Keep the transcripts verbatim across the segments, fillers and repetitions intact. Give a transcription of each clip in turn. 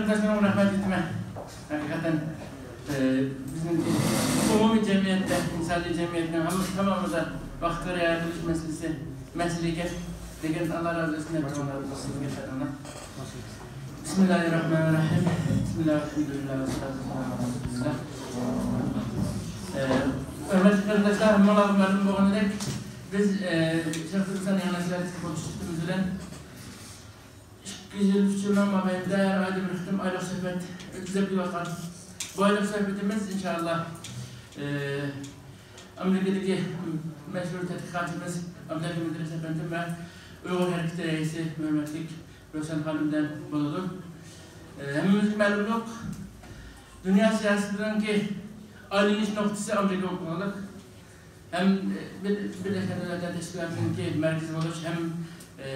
قېرىنداشلارغا رەھمەت ئېيتىمەن. ھەقىقەتەن، ئى، بىزنىڭ ئومۇمىي جەمئىيەتتە، ئىنسانىي جەمئىيەتنىڭ ھەممىسى تامامىدا ۋاقىتقا رىئايە قىلىش مەسىلىسى، مەسىلە ئىكەن. لېكىن ئاللا رازى بولسۇن، دەپ جاۋاب بەردىڭلار. بىسمىللاھىررەھمانىررەھىم. بىسمىللاھ، ئەلھەمدۇلىللاھ، ۋەسسالاتۇ ۋەسسالامۇ ئەلا رەسۇلىللاھ. ئى، ھۆرمەتلىك قېرىنداشلار، ھەممىڭلارغا مەلۇم بولغىنىدەك، بىز، ئى، شەرقىي تۈركىستان يېڭىناشلار ئىتتىپاقى بولۇش سۈپىتىمىز بىلەن ئىككى يۈز يىل، ئۈچ يىلنىڭ مابەينىدە ھەر ئايدا بىر قېتىم ئايلىق سۆھبەت ئۆتكۈزۈپ كېلىۋاتقان. بۇ ئايلىق سۆھبىتىمىز، ئىنشائاللا، ئى، ئامېرىكىدىكى مەشھۇر تەتقىقاتچىمىز ئابدۇلھەكىم ئىدرىس ئەپەندىم ۋە ئۇيغۇر ھەرىكىتى رەئىسى ھۆرمەتلىك رۇخسەن خانىم بىلەن بولىدۇ. ئى، ھەممىمىزگە مەلۇملۇق، دۇنيا سىياسىتىنىڭكى ئايلىنىش نۇقتىسى ئامېرىكا بولۇپ قالغانلىق، ھەم، ئى، بىر-، بىرلەشكەن دۆلەتلەر تەشكىلاتىنىڭكى مەركىزى بولۇش، ھەم، ئى،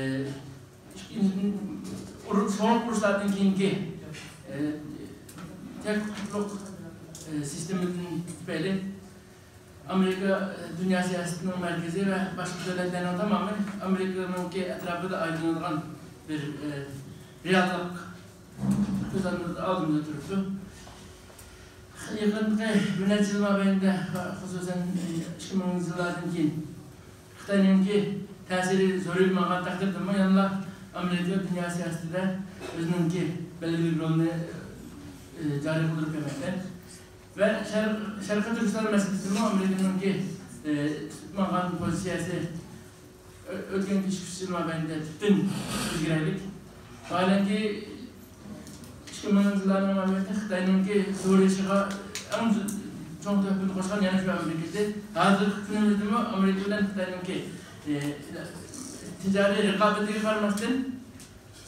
ئۇرۇش، سوغۇق ئۇرۇشلاردىن كېيىنكى، ئى، تەكلىپلىق، ئى، سىستېمىدىن تۈپەيلى ئامېرىكا، ئى، دۇنيا سىياسىتىنىڭ مەركىزى ۋە باشقا دۆلەتلەرنىڭ تامامى ئامېرىكىنىڭكى ئەتراپىدا ئايلىنىدىغان بىر، ئى، رېئاللىق كۆز ئالدىمىزدا تۇرۇپتۇ. يېقىنقى بىر نەچچە يىل مابەينىدە، خۇسۇسەن، ئىككى مىڭىنچى يىللاردىن كېيىن خىتاينىڭكى تەسىرى زورىيىپ ماڭغان تەقدىردىمۇ، يەنىلا ئامېرىكا دۇنيا سىياسىتىدە ئۆزىنىڭكى بەلگىلىك رولىنى، ئى، جارى قىلدۇرۇپ كەلمەكتە. ۋە شەر-، شەرقىي تۈركىستان مەسىلىسىدىمۇ ئامېرىكىنىڭكى، ئى، تۇتۇپ مالغان پوزىتسىيەسى ئۆ-، ئۆتكەن ئىككى، ئۈچ يىل مابەينىدە تۈپتىن ئۆزگىرەرلىك. ۋاھالەنكى، ئىككى مىڭىنچى يىللارنىڭ مابەينىدە خىتاينىڭكى زورىيىشىغا ئەڭ چوڭ تۆھپىنى قوشقان يەنە شۇ ئامېرىكا ئىدى. ھازىرقى كۈنىمىزدىمۇ ئامېرىكا بىلەن خىتاينىڭكى، ئى، تىجارىي رىقابىتىگە قارىماستىن،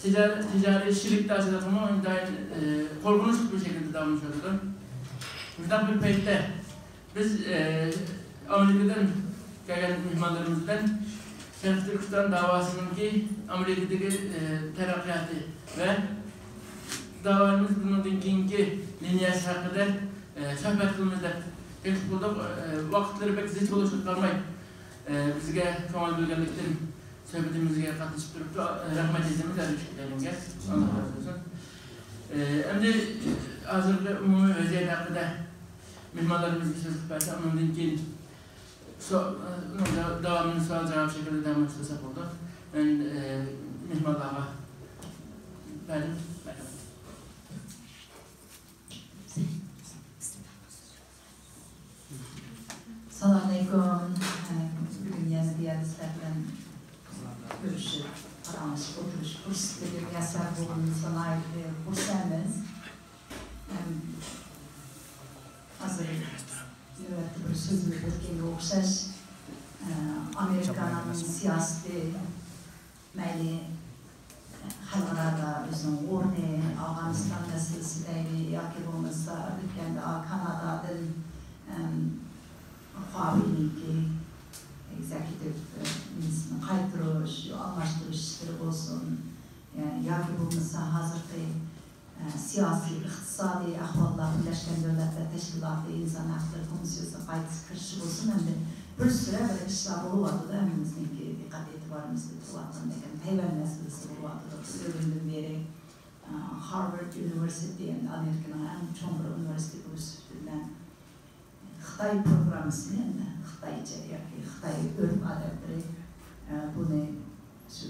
تىجار-، تىجارىي شېرىكداشلىقىمۇ ئىنتايىن، ئى، قورقۇنچلۇق بىر شەكىلدە داۋاملىشىۋاتىدۇ. مۇشۇنداق بىر پەيتتە بىز، ئى، ئامېرىكىدىن كەلگەن مېھمانلىرىمىز بىلەن شەرقىي تۈركىستان داۋاسىنىڭكى ئامېرىكىدىكى، ئى، تەرەققىياتى ۋە داۋامىز بۇنىڭدىن كېيىنكى لىنىيەسى ھەققىدە، ئى، سۆھبەت قىلىمىز دەپ تەكلىپ قىلدۇق. ئى، ۋاقىتلىرى بەك زىچ بولۇشىغا قارىماي، ئى، بىزگە كۆڭۈل بۆلگەنلىكتىن سۆھبىتىمىزگە قاتنىشىپ تۇرۇپتۇ. رەھمەت ئېيتىمىز ھەر ئىككىلەيلەنگە. ئاللا رازى بولسۇن. ئى، ئەمدى ھازىرقى ئومۇمىي ۋەزىيەت ھەققىدە مېھمانلىرىمىزغا سۆز قىلىپ بەرسەم، ئۇنىڭدىن كېيىن سو-، ئۇنىڭ دا-، داۋامىنى سوئال جاۋاب شەكلىدە داۋاملاشتۇرساق بولىدۇ. مەن، ئى، مېھمانلارغا بەردىم. ئەسسالامۇ ئەلەيكۇم. بۈگۈن يەنە بۇ يەردە سىلەر بىلەن كۆرۈشۈپ، پاراڭلىشىپ ئولتۇرۇش پۇرسىتى مۇيەسسەر بولغىنىمىزغا ناھايىتى خۇرسەنمىز. ھەم ھازىر نۆۋەتتە بىر سۆزىمىز ئۆتكەنگە ئوخشاش، ئامېرىكانىڭ سىياسىتى، مەيلى خەلقئارادا ئۆزىنىڭ ئورنى، ئافغانىستان مەسىلىسى دەيلى ياكى بولمىسا ئۆتكەندە كانادادىن، ئەم، خۇاۋېينىڭكى ئېگزېكۇتىپ، ئە، نېمىسىنى قايتۇرۇش، ئالماشتۇرۇش ئىشلىرى بولسۇن، ئە، ياكى بولمىسا ھازىرقى ئە، سىياسىي، ئىقتىسادىي ئەھۋاللار، بىرلەشكەن دۆلەتلەر تەشكىلاتى ئىنسان ھەقلىرى كومىسسىيىسىغا قايتا كىرىشى بولسۇن، ئەمدى بىر سۈرە بىر ئىشلار بولۇۋاتىدۇ، ھەممىمىزنىڭكى دىققەت ئېتىبارىمىزدا تۇرۇۋاتقاندەك، تەيۋەن مەسىلىسى بولۇۋاتىدۇ. بىر ئۆمرۈمدىن بېرى، ئە، خارۋارد ئۇنىۋېرسىتېتى، ئەمدى ئامېرىكىنىڭ ئەڭ چوڭ بىر ئۇنىۋېرسىتېتى بولۇش سۈپىتى بىلەن خىتاي پروگراممىسىنى، ئەمدى خىتايچە ياكى خىتاي ئۆرپ-ئادەتلىرى، ئە، بۇنى شۇ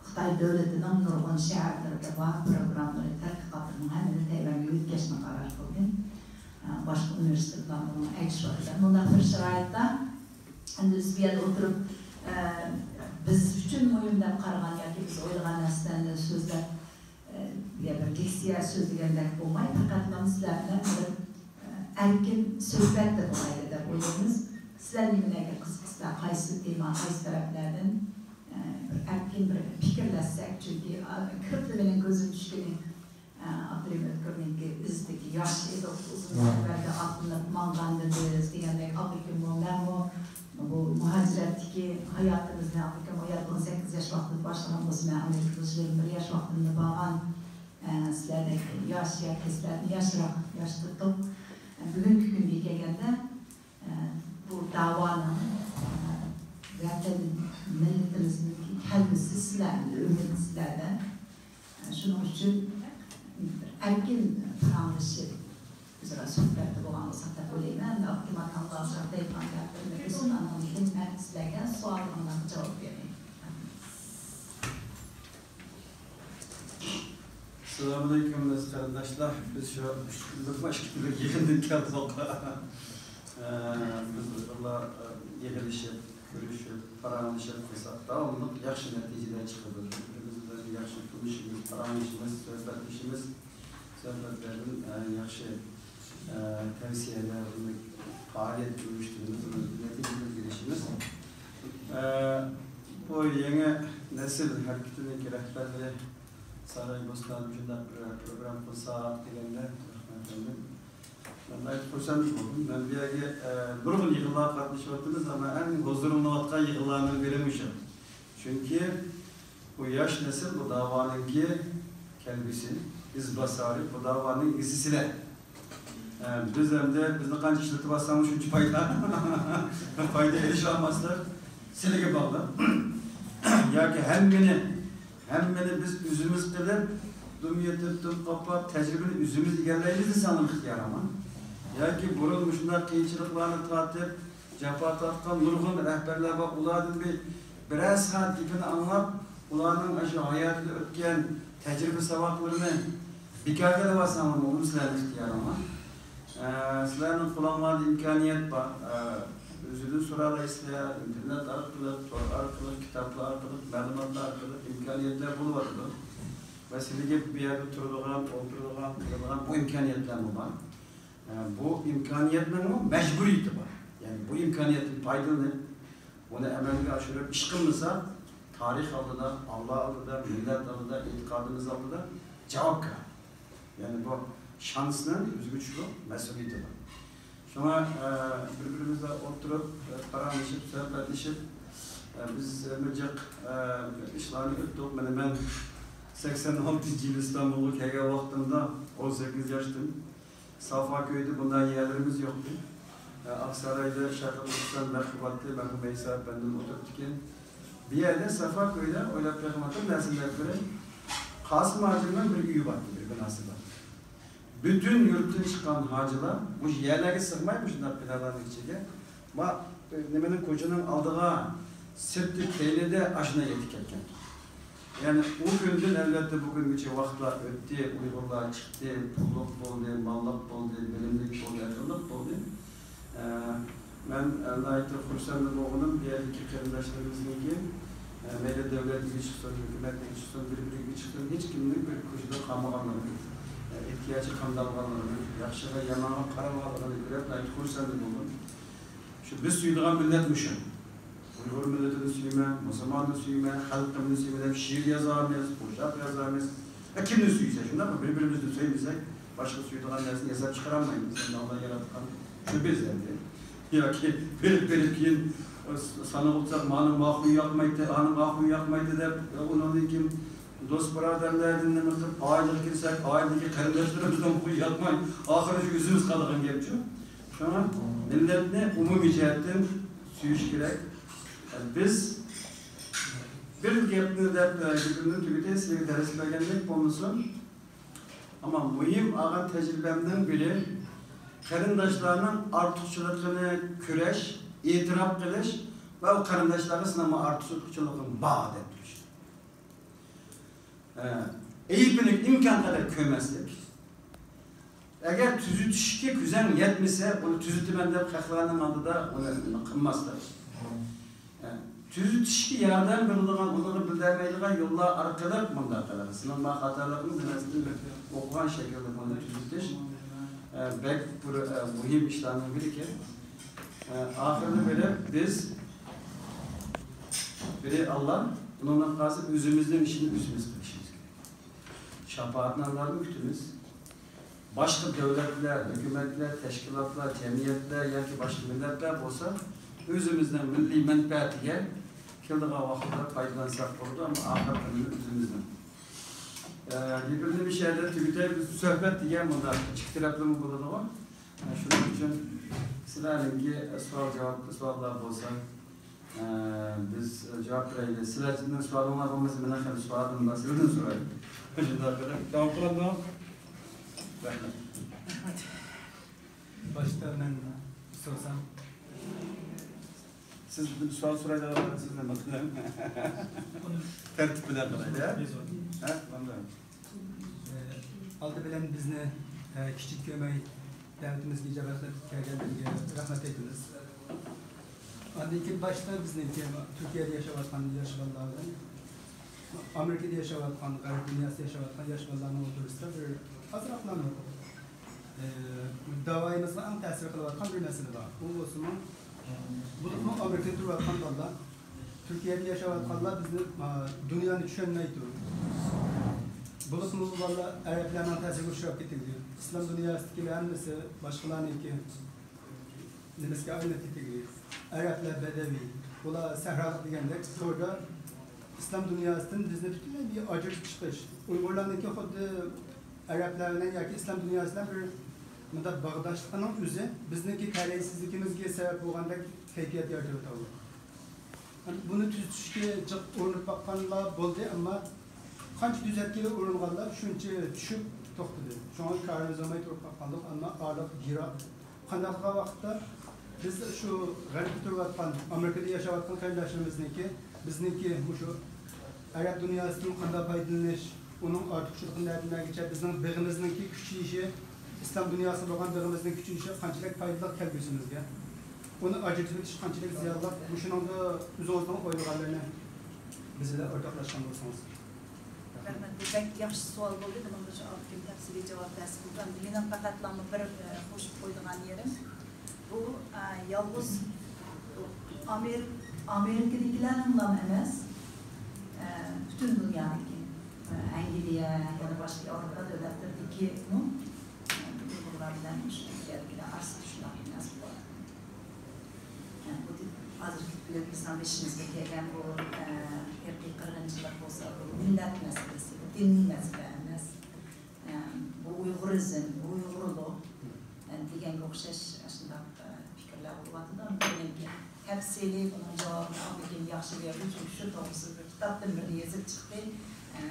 خىتاي دۆلىتىنىڭ نۇرغۇن شەھەرلىرىدە بار پروگراممىلىرى، تەتقىقاتلىرىنىڭ ھەممىنى تەيۋەنگە يۆتكەشنى قارار قىلدى. ئە، باشقا ئۇنىۋېرسىتېتلار بۇنىڭغا ئەگىشىۋاتىدۇ. مۇنداق بىر شارائىتتا، ئەمدى بىز بۇ يەردە ئولتۇرۇپ، ئە، بىز ئۈچۈن مۇھىم دەپ قارىغان ياكى بىز ئويلىغان نەرسىلەرنى سۆزلەپ، ئە، يا بىر لېكسىيە سۆزلىگەندەك بولماي، پەقەتلا سىلەر بىلەن بىر، ئە، ئەركىن سۆھبەتتە بولايلى دەپ ئويلايمىز. سىلەر نېمىلەرگە قىزىقىسىلەر، قايسى تېما، قايسى تەرەپلەردىن، ئە، بىر ئەركىن بىر پىكىرلەشسەك، چۈنكى، ئا، كىرىپلا مېنىڭ كۆزۈم چۈشكىنى، ئە، ئابدۇرېھىم ئۆتكۈرنىڭكى ئىزىدىكى ياش ئىدۇق، ئۇزۇن سەپەرگە ئاتلىنىپ ماڭغانىدى بىز دېگەندەك، ئابلىكىم مەنمۇ بۇ مۇھاجىرەتتىكى ھاياتىمىزنى، ئابلىكىم ھاياتىمنى سەككىز ياش ۋاقتىدا باشلىغان بولسا، مەن ئامېرىكىدا يىگىرمە بىر ياش ۋاقتىمدا بارغان. ئە، سىلەردەك ياش ياكى سىلەردىن ياشراق ياش تۇتۇپ، ئە، بۈگۈنكى كۈنگە كەلگەندە، ئە، بۇ داۋانىڭ، ئە، ۋەتەن مىللىتىمىزنىڭ كەلگۈسى سىلەردە، ئۈمىدى سىلەردە. ئە، شۇنىڭ ئۈچۈن ئەركىن پاراڭلىشىپ، ئۆزئارا سۆھبەتتە بولغان بولساق دەپ ئويلايمەن. ئەمدى ئابدۇماكان بازار دەيدىغان گەپلىرىنى قىلسۇن، ئاندىن كېيىن مەن سىلەرگە سوئاللىرىڭلارغا جاۋاب بېرەي. ئەسسالامۇئەلەيكۇم، ئەزىز قېرىنداشلار. بىز شۇ ئۈچ كۈنلۈك، ئىككى كۈنلۈك يىغىندىن كەلدۇق. ئە، بىز ئۇيغۇرلار، ئە، يىغىلىشىپ، كۆرۈشۈپ، پاراڭلىشىپ قىلساق، داۋاملىق ياخشى نەتىجىلەر چىقىدۇ. بىر-بىرىمىز بىلەن ياخشى تونۇشىمىز، پاراڭلىشىمىز، سۆھبەتلىشىمىز. سۆھبەتلەردىن، ئە، ياخشى، ئە، تەۋسىيەلەر، پائالىيەت ئۇيۇشتۇرىمىز، نەتىجىگە ئېرىشىمىز. ئە، بۇ يېڭى نەسىل ھەرىكىتىنىڭ رەھبەرلىرى ساراي بوستانىدا شۇنداق بىر پروگرامما قىلساق دېگەندە، رەھمەت ئەپەندىم. مەن ناھايىتى خۇرسەن بولدۇم. مەن بۇ يەرگە، ئە، نۇرغۇن يىغىنلارغا قاتنىشىۋاتىمىز، ئەمما ئەڭ ھۇزۇرلىنىۋاتقان يىغىنلارنىڭ بىرى مۇشۇ. چۈنكى بۇ ياش نەسىل بۇ داۋانىڭكى كەلگۈسى، ئىزباسارى، بۇ داۋانىڭ ئىگىسى سىلەر. ئە، بىز ئەمدى بىزنى قانچە ئىشلىتىۋاتساڭلار شۇنچە پايدا، پايدا ئېلىشالماسلىق سىلىگە باغلىق. ياكى ھەممىنى، ھەممىنى بىز ئۆزىمىز قىلىپ، دۈم يېتىپ، دۈم قاپلاپ، تەجرىبىنى ئۆزىمىز ئىگىلەيمىز دېسەڭلار ئىختىيارىڭلار. ياكى بۇرۇن مۇشۇنداق قىيىنچىلىقلارنى تارتىپ، جاپا تارتقان نۇرغۇن رەھبەرلەر بار. ئۇلاردىن بىر، بىرەر سائەت گېپىنى ئاڭلاپ، ئۇلارنىڭ ئاشۇ ھاياتىدا ئۆتكەن تەجرىبە ساۋاقلىرىنى بىكارغا ئېلىۋالساڭلارمۇ، ئۇمۇ سىلەرنىڭ ئىختىيارىڭلار. ئە، سىلەرنىڭ قولۇڭلاردا ئىمكانىيەت بار. ئە، ئۆزىدىن سورالايسىلەر، ئىنتېرنېت ئارقىلىق، تور ئارقىلىق، كىتابلار ئارقىلىق، مەلۇماتلار ئارقىلىق ئىمكانىيەتلەر بولۇۋاتىدۇ. ۋە سىلىگە بۇ يەردە تۇرىدىغان، ئولتۇرىدىغان، قىلىدىغان بۇ ئىمكانىيەتلەرمۇ بار. ئە، بۇ ئىمكانىيەتنىڭمۇ مەجبۇرىيىتى بار. يەنى بۇ ئىمكانىيەتتىن پايدىلىنىپ، ئۇنى ئەمەلگە ئاشۇرۇپ ئىش قىلمىسا، تارىخ ئالدىدا، ئاللا ئالدىدا، مىللەت ئالدىدا، ئېتىقادىمىز ئالدىدا جاۋابكار. يەنى بۇ شانسنىڭ ئۆزىگە چۈشكەن مەسئۇلىيىتى بار. شۇڭا، ئە، بىر-بىرىمىز بىلەن ئولتۇرۇپ، ئە، پاراڭلىشىپ، سۆھبەتلىشىپ، ئە، بىز ھەممە جىق، ئە، ئىشلارنى ئۆتتۇق. مانا مەن سەكسەن ئالتىنچى يىلى ئىستانبۇلغا كەلگەن ۋاقتىمدا ئون سەككىز ياشتىم. سافا كۆيدە بۇنداق يەرلىرىمىز يوقتى. ئاقسارايدا شەرقىي تۈركىستان مەخپىي بارتتى، مەرھۇم ئەيسا ئەپەندىم ئولتۇرۇپتىكەن. بۇ يەردە سافا كۆيدە ئويلاپ بېقىڭلار، بىر نەرسىنى دەپ بېرەي. قاسىم ھاجىمنىڭ بىر ئۆيى بارتتى، بىر بىناسى بار. پۈتۈن يۇرتتىن چىققان ھاجىلار مۇشۇ يەرلەرگە سىغماي، مۇشۇنداق بىنالارنىڭ ئىچىگە، ما، نېمىنىڭ، كوچىنىڭ ئالدىغا، سىرتى كەينىدە ئاشۇنداق يېتىپ كەتكەن. يەنى ئۇ كۈندىن، ئەلۋەتتە، بۇ كۈنگىچە ۋاقىتلار ئۆتتى، ئۇيغۇرلار چىقتى، پۇللۇق بولدى، ماللىق بولدى، بىلىملىك بولدى، ئەقىللىق بولدى. ئە، مەن، ئە، ناھايىتى خۇرسەن بولغىنىم، بۇ يەردىكى قېرىنداشلىرىمىزنىڭكى، ئە، مەيلى دۆلەتنىڭكى چىقسۇن، ھۆكۈمەتنىڭكى چىقسۇن، بىر-بىرىگە چىقسۇن، ھېچكىمنىڭ بىر كوچىدا قالمىغانلىقىنى، ئە، ئېھتىياجى قامدالغانلىقىنى، ياخشىغا يامانغا قارىمىغانلىقىنى كۆرۈپ، ناھايىتى خۇرسەن بولدۇم. شۇ بىز سۆيىدىغان مىللەت مۇشۇ. ئۇيغۇر مىللىتىنى سۆيىمەن، مۇسۇلماننى سۆيىمەن، خەلقىمنى سۆيىمەن دەپ شېئىر يازامىز، قوشاق يازامىز. ھە، كىمنى سۆيسەك، شۇنداقمۇ؟ بىر-بىرىمىزنى سۆيمىسەك، باشقا سۆيىدىغان نەرسىنى ياساپ چىقىرالمايمىز. ئەمدى ئاللا ياراتقان شۇ بىز ئەمدى. ياكى بېرىپ-بېرىپ كېيىن سانىغا ئۇتساق، مانا ما خۇي ياقمايتتى، ئانا ما خۇي ياقمايتتى دەپ، ئۇنىڭدىن كېيىن دوست بۇرادەرلەردىن نېمە قىلىپ، ئائىلىگە كىرسەك، ئائىلىدىكى قېرىنداشلىرىمىزنىڭ خۇيى ياقماي، ئاخىرى شۇ ئۆزىمىز قالىدىغان گەپچۇ. شۇڭا مىللەتنى ئومۇمىي جەھەتتىن سۆيۈش كېرەك. بىز بىر گەپنى دەپ، گېپىمنى تۈگىتەي، سىلەرگە دەرس بەرگەندەك بولمىسۇن. ئەمما مۇھىم ئالغان تەجرىبەمنىڭ بىرى، قېرىنداشلارنىڭ ئارتۇقچىلىقىنى كۆرۈش، ئېتىراپ قىلىش ۋە ئۇ قېرىنداشلارغا سېنىڭمۇ ئارتۇقچىلىقىڭ بار دەپ تۇرۇش. ئە، ئەيىبىنى ئىمكان قەدەر كۆرمەسلىك. ئەگەر تۈزىتىشكە كۈچىڭ يەتمىسە، ئۇنى تۈزىتىمەن دەپ خەقلەرنىڭ ئالدىدا ئۇنى قىلماسلىق. ئە، تۈزىتىشكە ياردەم بېرىدىغان، ئۇنىڭغا بىلدۈرمەيدىغان يوللار ئارقىلىق مۇنداق قىلىدۇ. سېنىڭ ما خاتالىقىڭ بىر نەرسىدىن ئوقۇغان شەكىلدە بۇنى تۈزىتىش، ئە، بەك بىر، ئە، مۇھىم ئىشلارنىڭ بىرىكەن. ئە، ئاخىرىنى بېرىپ بىز بىرى ئاللا، ئۇنىڭدىن قالسا ئۆزىمىزنىڭ ئىشىنى ئۆزىمىز قىلىشىمىز كېرەك. شاپائەتنى ئاللاردىن كۈتىمىز. باشقا دۆلەتلەر، ھۆكۈمەتلەر، تەشكىلاتلار، جەمئىيەتلەر ياكى باشقا مىللەتلەر بولسا ئۆزىمىزنىڭ مىللىي مەنپەئەتىگە كېلىدىغان ۋاقىتتا پايدىلانساق بولىدۇ، ئەمما ئاخىرقى ئۈنۈمى ئۆزىمىزنىڭ. ئە، گېپىمنى مۇشۇ يەردە تۈگىتەي، بىز سۆھبەت دېگەن مۇنداق ئىككى تەرەپلىمە بولىدىغۇ. شۇنىڭ ئۈچۈن سىلەرنىڭكى سوئال جاۋاب، سوئاللار بولسا، ئە، بىز جاۋاب بېرەيلى. سىلەرنىڭ سوئالىڭلار بولمىسا، مېنىڭ خېلى سوئالىم بار، سىلەردىن سورايلى. شۇنداق قىلىپ داۋام قىلامدۇ؟ باشتا مەن سورىسام. سىز بىر سوئال سورايدىغان سىزنى ماقۇل. تەرتىپ بىلەن قىلايلى، ھە؟ ھە، ماندۇ. ئالدى بىلەن بىزنى، ئە، كىچىك كۆرمەي دەۋىتىمىزگە ئىجابەت قىلىپ كەلگەنلىكىگە رەھمەت ئېيتىمىز. ئاندىن كېيىن باشتا بىزنىڭكى تۈركىيەدە ياشاۋاتقان ياش بالىلار بىلەن ئامېرىكىدا ياشاۋاتقان، غەرب دۇنياسىدا ياشاۋاتقان ياش بالىلارنىڭ ئوتتۇرىسىدا بىر ئازراقلارمۇ، ئە، داۋايىمىزغا ئەڭ تەسىر قىلىۋاتقان بىر مەسىلە بار. ئۇ بولسىمۇ، بولۇپمۇ ئامېرىكىدا تۇرۇۋاتقان بالىلار، تۈركىيەدە ياشاۋاتقانلار بىزنى، ئا، دۇنيانى چۈشەنمەيدۇ. بولۇپمۇ بۇ بالىلار ئەرەبلەرنىڭ تەسىرىگە ئۇچراپ كېتىدۇ. ئىسلام دۇنياسىدىكى ھەممىسى باشقىلارنىڭكى نېمىسىگە ئايلىنىپ كېتىدۇ. ئەرەبلەر بەدەۋىي، بۇلار سەھرالىق دېگەندەك توردا ئىسلام دۇنياسىدىن بىزنى پۈتۈنلەي بىر ئاجرىتىپ چىقىش. ئۇيغۇرلارنىڭكى خۇددى ئەرەبلەر بىلەن ياكى ئىسلام دۇنياسى بىلەن بىر مۇنداق باغداشلىقىنىڭ ئۆزى بىزنىڭكى تەلەيسىزلىكىمىزگە سەۋەب بولغاندەك كەيپىيات يارىتىۋاتىدۇ. بۇنى تۈزىتىشكە جىق ئۇرۇنۇپ باققانلار بولدى، ئەمما قانچە تۈزەتكىلى ئۇرۇنغانلار شۇنچە چۈشۈپ توختىدى. شۇڭا كارىمىز بولماي تۇرۇپ باققانلىق، ئەمما ئارىلىق يىراق. قانداق قىلغان ۋاقىتتا بىز شۇ غەربتە تۇرۇۋاتقان، ئامېرىكىدا ياشاۋاتقان قېرىنداشلىرىمىزنىڭكى، بىزنىڭكى مۇشۇ ئەرەب دۇنياسىدىن قانداق پايدىلىنىش، ئۇنىڭ ئارتۇقچىلىقى نەدىن نەگىچە، بىزنىڭ بېغىمىزنىڭكى كۈچىيىشى، ئىسلام دۇنياسىغا بولغان بېغىمىزنىڭ كۈچىيىشى قانچىلىك پايدىلىق كەلگۈسىمىزگە، ئۇنى ئاجرىتىۋېتىش قانچىلىك زىيانلىق، مۇشۇنىڭدا ئۆزىڭىزنىڭ ئويلىغانلىرىنى بىز بىلەن ئورتاقلاشقان بولسىڭىز. رەھمەت، بۇ بەك ياخشى سوئال بولدى. بۇنىڭغا شۇ ئابلىكىم تەپسىلىي جاۋاب بەرسە بولىدۇ. ئەمدى مېنىڭ پەقەتلاممۇ بىر، ئە، قوشۇپ قويىدىغان يېرىم، بۇ، ئە، يالغۇز ئامېرىك-، ئامېرىكىدىكىلەرنىڭلا ئەمەس، ئە، پۈتۈن دۇنيادىكى، ئە، ئەنگلىيە، يەنە باشقا ياۋروپا دۆلەتلىرىدىكىمۇ، ئە، ئۇيغۇرلار بىلەن مۇشۇ يەردىكىلەر ئارىسىدا شۇنداق بىر نەرسە بولىدۇ. بۇ ھازىرقى كۈنلۈك بىزنىڭ بېشىمىزغا كەلگەن بۇ، ئە، ئىرقىي قىرغىنچىلىق بولسا، بۇ مىللەت مەسىلىسى، بۇ دىنىي مەسىلە ئەمەس. ئە، بۇ ئۇيغۇرىزم، بۇ ئۇيغۇرلۇق، ئە، دېگەنگە ئوخشاش ئاشۇنداق، ئە، پىكىرلەر بولۇۋاتىدۇ. مېنىڭكى تەپسىلىي بۇنىڭ جاۋابىنى ئالدىن كېيىن ياخشى بېرىدۇ، چۈنكى شۇ توغرىسىدا بىر كىتابتىن بىرنى يېزىپ چىقتى. ئە،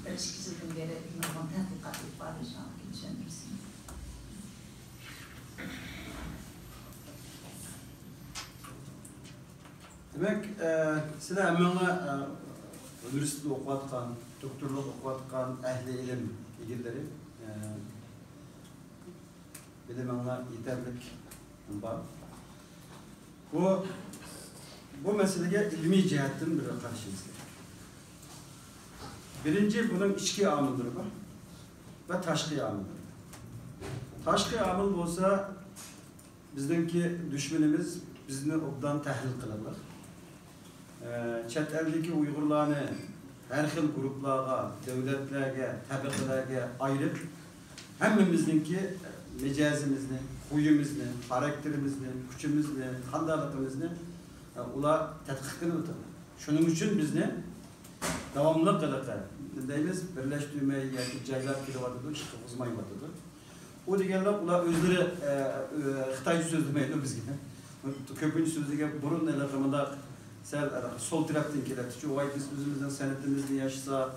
بىر ئىككى يىلدىن بېرى نۇرغۇن تەتقىقات ئېلىپ بارىدۇ، شۇنىڭدىن كېيىن چۈشەندۈرسۇن. دېمەك، ئە، سىلەر ھەممىڭلار، ئە، ئۇنىۋېرسىتېتتا ئوقۇۋاتقان، دوكتورلۇق ئوقۇۋاتقان ئەھلى ئىلىم ئىگىلىرى، ئە، بىلىمىڭلار يېتەرلىك بار. بۇ، بۇ مەسىلىگە ئىلمىي جەھەتتىن بىر قارىشىمىز كېرەك. بىرىنچى، بۇنىڭ ئىچكى ئامىللىرى بار ۋە تاشقى ئامىللىرى بار. تاشقى ئامىل بولسا، بىزنىڭكى دۈشمىنىمىز بىزنى ئوبدان تەھلىل قىلىدۇ. ئە، چەت ئەلدىكى ئۇيغۇرلارنى ھەر خىل گۇرۇپپىلارغا، دۆلەتلەرگە، تەبىقىلەرگە ئايرىپ، ھەممىمىزنىڭكى مىجەزىمىزنى، خۇيىمىزنى، خاراكتېرىمىزنى، كۈچىمىزنى، قانداقلىقىمىزنى، ئە، ئۇلار تەتقىق قىلىۋاتىدۇ. شۇنىڭ ئۈچۈن بىزنى داۋاملىق ھېلىقى دەيمىز، بىرلەشتۈرمەي ياكى جايلاپ كېلىۋاتىدۇ، ئىش قىلغۇزمايۋاتىدۇ. ئۇ دېگەنلەر ئۇلار ئۆزلىرى، ئە، ئە، خىتايچە سۆزلىمەيدۇ بىزگە. كۆپىنچە سۆزلىگەن بۇرۇن ھېلىقى مۇنداق سەل ھېلىقى سول تەرەپتىن كېلەتتىچۇ. ۋاي، بىز ئۆزىمىزنىڭ سەنئىتىمىزنى ياشىساق،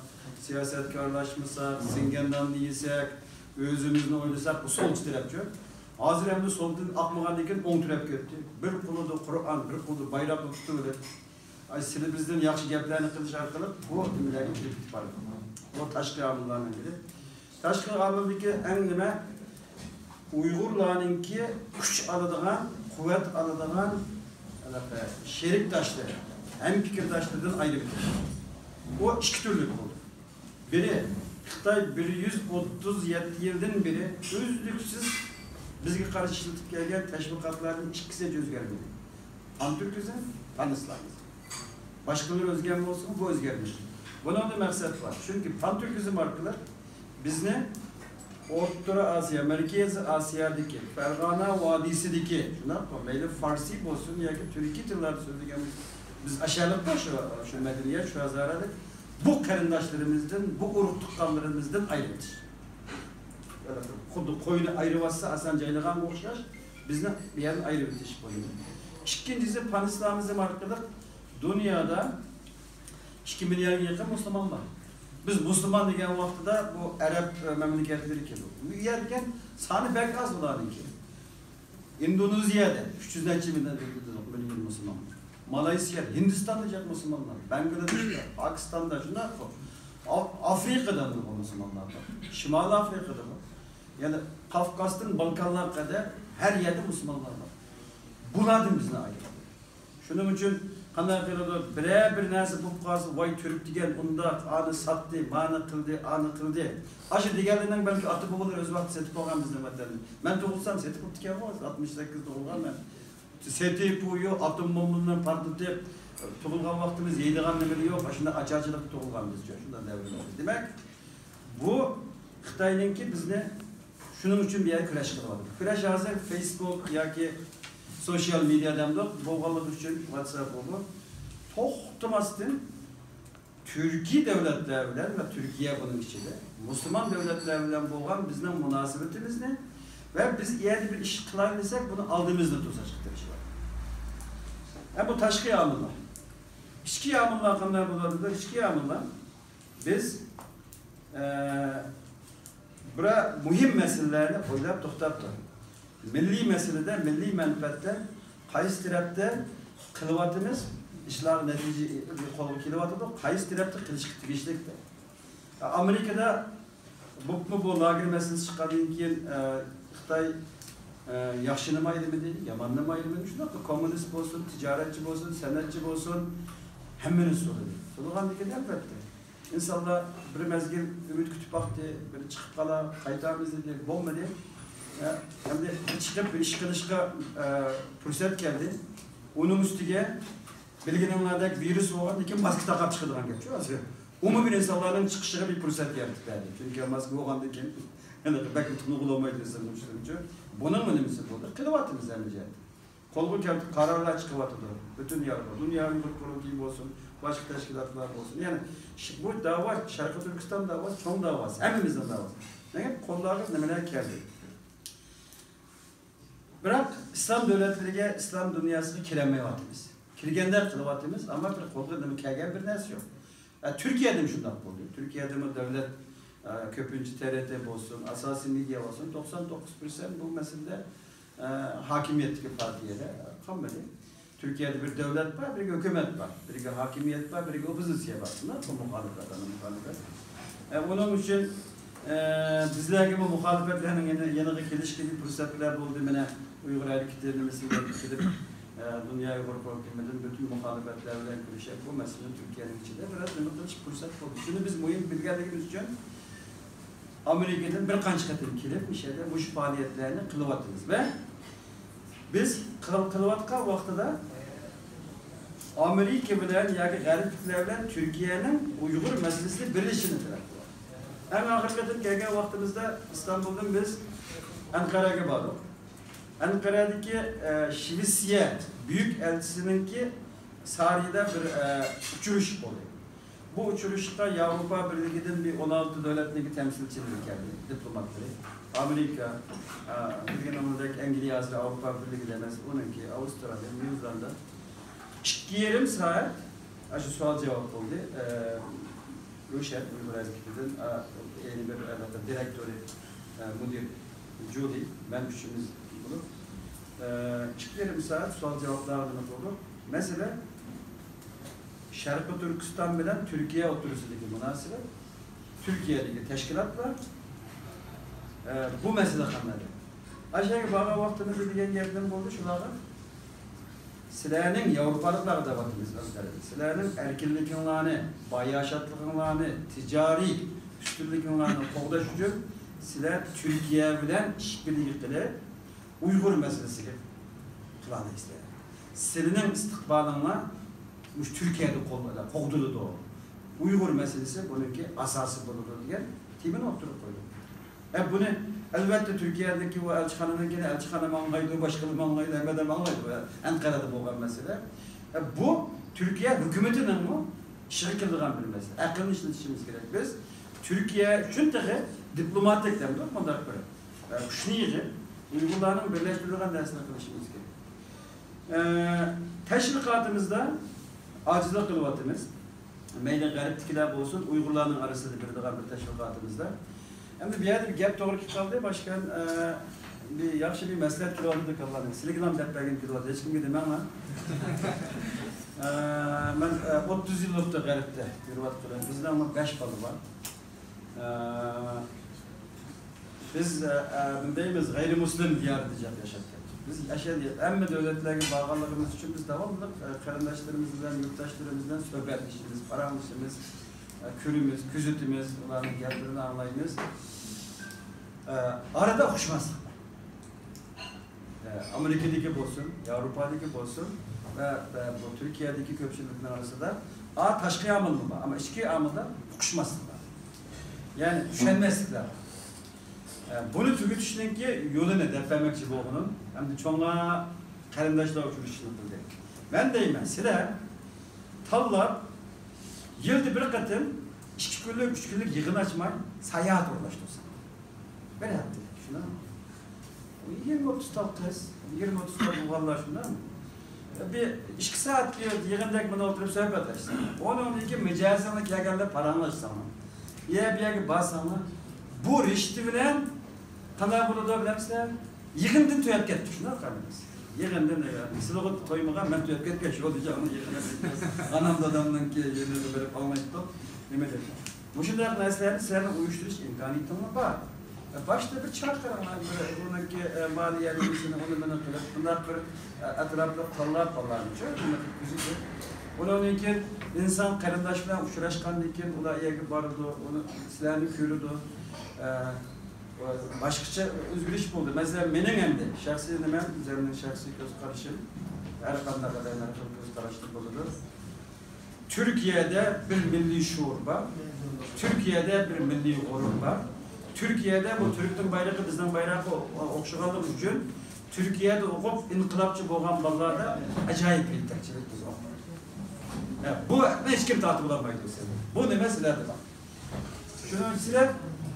سىياسەتكە ئارىلاشمىساق، سىڭگەن ناننى يېسەك، ئۆزىمىزنى ئويلىساق، بۇ سولچى تەرەپچۇ. ھازىر ئەمدى سولدىن ئاقمىغاندىن كېيىن ئوڭ تەرەپ كەتتى. بىر قولىدا قۇرئان، بىر قولىدا بايراقنى تۇتۇۋېلىپ، ئاي، سىلى بىزدىن ياخشى گەپلەرنى قىلىش ئارقىلىق بۇ نېمىلەرگە كىرىپ كېتىپ بارىدۇ. بۇ تاشقى ئامىللارنىڭ بىرى. تاشقى ئامىلدىكى ئەڭ نېمە؟ ئۇيغۇرلارنىڭكى كۈچ ئالىدىغان، قۇۋۋەت ئالىدىغان، ھېلىقى شېرىكداشلىرى، ھەم پىكىرداشلىرىدىن ئايرىپ كېتىدۇ. بۇ ئىككى تۈرلۈك بولىدۇ. بىرى، خىتاي بىر يۈز ئوتتۇز يەتتە يىلدىن بېرى ئۈزلۈكسىز بىزگە قارشى ئىشلىتىپ كەلگەن تەشۋىقاتلاردىن ئىككىسى ئۆزگەرمىدى. پانتۈركىزم، پانئىسلامىزم. باشقىلىرى ئۆزگەرمىسىمۇ، بۇ ئۆزگەرمىدى. بۇنىڭدا مەقسەت بار. چۈنكى پانتۈركىزم ئارقىلىق بىزنى ئوتتۇرا ئاسىيا، مەركىزىي ئاسىيادىكى، فەرغانە ۋادىسىدىكى، شۇنداقمۇ؟ مەيلى فارسىي بولسۇن ياكى تۈركىي تىللاردا سۆزلىگەن، بىز ئاشەلىق بار شۇ، شۇ مەدەنىيەت، شۇ ھازارەلىك. بۇ قېرىنداشلىرىمىزدىن، بۇ ئۇرۇق تۇغقانلىرىمىزدىن ئايرىۋېتىش. خۇددى قوينى ئايرىۋاتسا ئاسان جايلىغانغا ئوخشاش، بىزنى بۇ يەردىن ئايرىۋېتىش بولىدۇ. ئىككىنچىسى، پانئىسلامىزم ئارقىلىق دۇنيادا ئىككى مىلياردقا يېقىن مۇسۇلمان بار. بىز مۇسۇلمان دېگەن ۋاقتىدا بۇ ئەرەب مەملىكەتلىرى كېلىدۇ. بۇ يەر دېگەن سانى بەك ئاز بۇلارنىڭكى. ئىندونېزىيەدە ئۈچ يۈز نەچچە مىليون، مىليون مۇسۇلمان. مالايسىيا، ھىندىستاندا جىق مۇسۇلمانلار، بەنگلادېشتا، پاكىستاندا شۇنداققۇ. ئا-، ئافرىقىدا نۇرغۇن مۇسۇلمانلار بار. شىمالىي ئافرىقىدا بار. يەنى قافقاستىن بالكانلارغا قەدەر ھەر يەردە مۇسۇلمانلار بار. بۇلاردىن بىزنى ئايرىدۇ. شۇنىڭ ئۈچۈن قانداق قىلىدۇ؟ بىرەر بىر نەرسە بولۇپ قالسا، ۋاي تۈرك دېگەن ئۇنداق، ئانى ساتتى، مانى قىلدى، ئانى قىلدى. ئاشۇ دېگەنلەرنىڭ بەلكى ئاتا بوۋىلىرى ئۆز ۋاقتىدا سېتىپ ئالغان بىزنىڭ ۋەتەننى. مەن تۇغۇلسام سېتىپ بوپتىكەنغۇ، ئاتمىش سەككىز تۇغۇلغان مەن. سېتىپ، ئۇ يوق، ئاتوم بومبىلىرىنى پارتلىتىپ، تۇغۇلغان ۋاقتىمىز يەيدىغان نېمىلىرى يوق، ئاشۇنداق ئاچارچىلىقتا تۇغۇلغان بىزچۇ، شۇنداق دەۋرلەردە. دېمەك، بۇ خىتاينىڭكى بىزنى شۇنىڭ ئۈچۈن بۇ يەرگە كۈرەش قىلىۋاتىدۇ. كۈرەش ھازىر فېيسبۇك ياكى سوشيال مېدىيا دەمدۇق بولغانلىقى ئۈچۈن، ۋاتساپ بولدى. توختىماستىن تۈركىي دۆلەتلەر بىلەن ۋە تۈركىيە بۇنىڭ ئىچىدە مۇسۇلمان دۆلەتلەر بىلەن بولغان بىزنىڭ مۇناسىۋىتىمىزنى ۋە بىز ئەگەر بىر ئىش قىلاي دېسەك، بۇنى ئالدىمىزنى توساشقا تىرىشىۋاتىدۇ. ھە، بۇ تاشقى ئامىللار. ئىچكى ئامىللار قانداق بولىدۇ؟ ئىچكى ئامىللار بىز، ئە، بىرەر مۇھىم مەسىلىلەرنى ئويلاپ توختاپ تۇر. مىللىي مەسىلىدە، مىللىي مەنپەئەتتە قايسى تەرەپتە قىلىۋاتىمىز، ئىشلار نەتىجە قولغا كېلىۋاتىدۇ، قايسى تەرەپتە قىلىشقا تېگىشلىك دەپ. ئامېرىكىدا بوپمۇ بۇ لاگېر مەسىلىسى چىققاندىن كېيىن، ئە، خىتاي، ئە، ياخشىنىمۇ ئايرىمىدى، ياماننىمۇ ئايرىمىدى. شۇنداقلا كوممۇنىست بولسۇن، تىجارەتچى بولسۇن، سەنئەتچى بولسۇن، ھەممىنى سولىدى. سولىغاندىن كېيىن ئەلۋەتتە ئىنسانلار بىر مەزگىل ئۈمىد كۈتۈپ باقتى، بىر چىقىپ قالا، قايتارمىز دېدى، بولمىدى. ئە، ئەمدى چىقىپ بىر ئىش قىلىشقا، ئە، پۇرسەت كەلدى. ئۇنىڭ ئۈستىگە بىلگىنىڭلاردەك ۋىرۇس بولغاندىن كېيىن ماسكا تاقاپ چىقىدىغان گەپ شۇ ھازىر. ئومۇمىي ئىنسانلارنىڭ چىقىشىغا بىر پۇرسەت يارىتىپ بەردى. چۈنكى ماسكا بولغاندىن كېيىن يەنە بەك تونۇغىلى بولمايدۇ ئىنساننىڭ ئۈستىنىچۇ. بۇنىڭمۇ نېمىسى بولدى؟ قىلىۋاتىمىز ھەممە جەھەتتە. قولغا كەلتى قارارلار چىقىۋاتىدۇ. پۈتۈن يارغا، دۇنيا ئۇيغۇر قۇرۇلتىيى بولسۇن، باشقا تەشكىلاتلار بولسۇن. يەنى ش-، بۇ داۋا، شەرقىي تۈركىستان داۋاسى، چوڭ داۋاسى، ھەممىمىزنىڭ داۋاسى. لېكىن قوللارغا نېمىلەر كەلدى؟ بىراق ئىسلام دۆلەتلىرىگە، ئىسلام دۇنياسىغا كىرەلمەيۋاتىمىز. كىرگەندەك قىلىۋاتىمىز، ئەمما بىر قولغا نېمە كەلگەن بىر نەرسە يوق. ئە، تۈركىيەدىمۇ شۇنداق بولدى. تۈركىيەدىمۇ دۆلەت، ئە، كۆپىنچە تىرت بولسۇن، ئاساسىي مېدىيا بولسۇن، توقسان توققۇز پىرسەنت بۇ مەسىلىدە، ئە، ھاكىمىيەتتىكى پارتىيەلەر قالمىدى. تۈركىيەدە بىر دۆلەت بار، بىرگە ھۆكۈمەت بار، بىرگە ھاكىمىيەت بار، بىرگە ئوپپوزىتسىيە بار. شۇنداققۇ؟ مۇخالىپەت، ئانا مۇخالىپەت. ئە، ئۇنىڭ ئۈچۈن، ئە، بىزلەرگىمۇ مۇخالىپەتلەرنىڭ يەنە، يېنىغا كېلىشكە بىر پۇرسەتلەر بولدى. مانا ئۇيغۇر ھەرىكىتى نېمىسىگە كېلىپ، ئە، دۇنيا ئۇيغۇر قۇرۇلتىيىدىن پۈتۈن مۇخالىپەتلەر بىلەن كۆرۈشۈپ، بۇ مەسىلىنى تۈركىيەنىڭ ئىچىدە بىرئاز نېمە قىلىش پۇرسەت بولدى. شۇنى بىز مۇھىم بىلگەنلىكىمىز ئۈچۈن، ئامېرىكىدىن بىر قانچە قېتىم كېلىپ، مۇشۇ يەردە مۇشۇ پائالىيەتلەرنى قىلىۋاتىمىز ۋە بىز قىل-، قىلىۋاتقان ۋاقتىدا ئامېرىكا بىلەن ياكى غەربلىكلەر بىلەن تۈركىيەنىڭ ئۇيغۇر مەسىلىسىنى بىرلىشىشىنى تەلەپ قىلىۋاتىمىز. ئەڭ ئاخىرقى قېتىم كەلگەن ۋاقتىمىزدا ئىستانبۇلدىن بىز ئەنقەرەگە باردۇق. ئەنقەرەدىكى، ئە، شىۋېتسىيە بۈيۈك ئەلچىسىنىڭكى سارىيىدا بىر، ئە، ئۇچرىشىش بولدى. بۇ ئۇچرىشىشقا ياۋروپا بىرلىكىدىن بىر ئون ئالتە دۆلەتنىڭكى تەمسىلچىلىرى كەلدى، دىپلوماتلىرى. ئامېرىكا، ئە، بىلگىنىڭىزدەك ئەنگلىيە ھازىر ئاۋروپا بىرلىكىدە ئەمەس، ئۇنىڭكى ئاۋسترالىيە، نيۇ زېلاند. ئىككى يېرىم سائەت ئاشۇ سوئال جاۋاب بولدى. ئە، روشەن ئۇيغۇر ھەرىكىتىدىن، ئە، يەنە بىر، ئەلۋەتتە، دىرېكتورى، ئە، مۇدىر جۇلى، مەن ئۈچىمىز بولۇپ، ئە، ئىككى يېرىم سائەت سوئال جاۋابلارنى قىلدۇق. مەسىلە، شەرقىي تۈركىستان بىلەن تۈركىيە ئوتتۇرىسىدىكى مۇناسىۋەت، تۈركىيەدىكى تەشكىلاتلار، ئە، بۇ مەسىلە قانداق؟ ئاشۇ يەرگە بارغان ۋاقتىمىزدا دېگەن گەپلىرىم بولدى شۇلارغا. سىلەرنىڭ ياۋروپالىقلارغا دەۋاتىمىز ئەنقەرىدە. سىلەرنىڭ ئەركىنلىكىڭلارنى، باياشاتلىقىڭلارنى، تىجارىي ئۈستۈنلۈكۈڭلارنى قوغداش ئۈچۈن سىلەر تۈركىيە بىلەن ئىشبىرلىكى قىلىپ، ئۇيغۇر مەسىلىسىگە قىلالايسىلەر. سىلىنىڭ ئىستىقبالىڭلار مۇشۇ تۈركىيەدە قول-، قوغدىلىدۇ. ئۇيغۇر مەسىلىسى بۇنىڭكى ئاساسى بولىدۇ دېگەن تېمىنى ئوتتۇرىغا قويدۇق. ئە، بۇنى ئەلۋەتتە تۈركىيەدىكى ۋە ئەلچىخانىنىڭكىنى ئەلچىخانا ماڭلايدۇ، باشقىلار ماڭلايدۇ، ھەممە ئادەم ماڭلايدۇ. ئەنقەرەدە بولغان مەسىلە. ئە، بۇ تۈركىيە ھۆكۈمىتىنىڭمۇ ئىشىغا كېلىدىغان بىر مەسىلە. ئەقىلنى ئىشلىتىشىمىز كېرەك. بىز تۈركىيە ئۈچۈن تېخى دىپلوماتىك دەمدۇق، مۇنداق بىر، ئە، كۈچنى يىغىپ، ئۇيغۇرلارنىڭ بىرلەشتۈرىدىغان نەرسىنى قىلىشىمىز كېرەك. ئە، تەشۋىقاتىمىزدا ئاجىزلىق قىلىۋاتىمىز. مەيلى غەربتىكىلەر بولسۇن، ئۇيغۇرلارنىڭ ئارىسىدا بېرىدىغان بىر تەشۋىقاتىمىزدا. ئەمدى بۇ يەردە بىر گەپ توغرا كېلىپ قالدى، باشقا، ئە، بىر ياخشى بىر مەسلىھەت كېلىۋاتىدۇ كاللامغا. سىلىگىلا دەپ بەرگۈم كېلىۋاتىدۇ، ھېچكىمگە دېمەڭلار. ئە، مەن، ئە، ئوتتۇز يىل بوپتۇ غەربتە يۈرۈۋاتقىلى. بىزنىڭ بەش بالا بار. ئە، بىز، ئە، ئە، نېمە دەيمىز، غەيرىي مۇسلىم دىيارىدا ياشاپ كەلدۇق. بىز ياشا-، ھەممە دۆلەتلەرگە بارغانلىقىمىز ئۈچۈن بىز داۋاملىق، ئە، قېرىنداشلىرىمىز بىلەن، يۇرتداشلىرىمىز بىلەن سۆھبەتلىشىمىز، پاراڭلىشىمىز، ئە، كۆرىمىز، كۆزىتىمىز، ئۇلارنىڭ گەپلىرىنى ئاڭلايمىز. ئە، ئارىدا ئۇقۇشماسلىق بار. ئە، ئامېرىكىدىكى بولسۇن، ياۋروپادىكى بولسۇن ۋە، ۋە بۇ تۈركىيەدىكى كۆپچىلىكنىڭ ئارىسىدا، ئا، تاشقى ئامىلمۇ بار، ئەمما ئىچكى ئامىلدا ئۇقۇشماسلىقلار، يەنى چۈشەنمەسلىكلەر بار. ئە، بۇنى تۈگىتىشنىڭكى يولىنى دەپ بەرمەكچى بولغىنىم، ئەمدى چوڭلار، قېرىنداشلار ئۇچرىشىشنى قىلدى. مەن دەيمەن، سىلەر تاللاپ، يىلدا بىر قېتىم ئىككى كۈنلۈك، ئۈچ كۈنلۈك يىغىن ئاچماي، ساياھەت ئورۇنلاشتۇرساڭلار. بىر ھەپتىلىك، شۇنداقمۇ؟ يىگىرمە ئوتتۇز تال قىز، يىگىرمە ئوتتۇز تال ئوغۇللار، شۇنداقمۇ؟ بىر ئىككى سائەت يىغىندەك مانا ئولتۇرۇپ سۆھبەتلەشسەڭ، ئۇنىڭدىن كېيىن مىجەزىڭلار كەلگەندە پاراڭلاشساڭلار، يە بۇ يەرگە بارساڭلار، بۇ رىشتە بىلەن قانداق بولىدۇ بىلەمسىلەر؟ يىغىندىن تۈگەپ كەتتى، شۇنداق قارىمىز. يىغىندىن، سىلىغا قويمىغان، مەن تۈگەپ كەتكەن شۇ دېگەن يىغىن. ئانام دادامنىڭكى يېنىغا بېرىپ ئاڭلايتتۇق. نېمە دەپ؟ مۇشۇنداق نەرسىلەرنى سىلەرنىڭ ئۇيۇشتۇرۇش ئىمكانىيىتىڭلار بار. باشتا بىر چاقىرىڭلار، بىر بۇنىڭكى، ئە، مالىيە نېمىسىنى، ئۇنى مېنى قىلىپ، بۇنداق بىر، ئە، ئەتراپلىق تاللاپ بالىلارنىچۇ، بۇنى قىلىپ كۆزىتىپ. ئۇنىڭدىن كېيىن ئىنسان قېرىنداش بىلەن ئۇچراشقاندىن كېيىن ئۇلار ئەگە بارىدۇ، ئۇنى سىلەرنى كۆرىدۇ. ئە، باشقىچە ئۆزگىرىش بولدى. مەسىلەن، مېنىڭ ئەمدى شەخسىي نېمەم، ئۆزۈمنىڭ شەخسىي كۆز قارىشىم، ھەر قانداق ئادەم ھەر خىل كۆز قاراشتا بولىدۇ. تۈركىيەدە بىر مىللىي شوئۇر بار. تۈركىيەدە بىر مىللىي غۇرۇر بار. تۈركىيەدە بۇ تۈركنىڭ بايرىقى بىزنىڭ بايراققا ئوخشىغانلىقى ئۈچۈن تۈركىيەدە ئوقۇپ ئىنقىلابچى بولغان بالىلاردا ئاجايىپ يېتەكچىلىك بىز ئوقۇدۇق. بۇ ھەقنى ھېچكىم تارتىپ بولالمايدۇ سىلەر. بۇ نېمە سىلەردە بار؟ شۇنىڭ ئۈچۈن سىلەر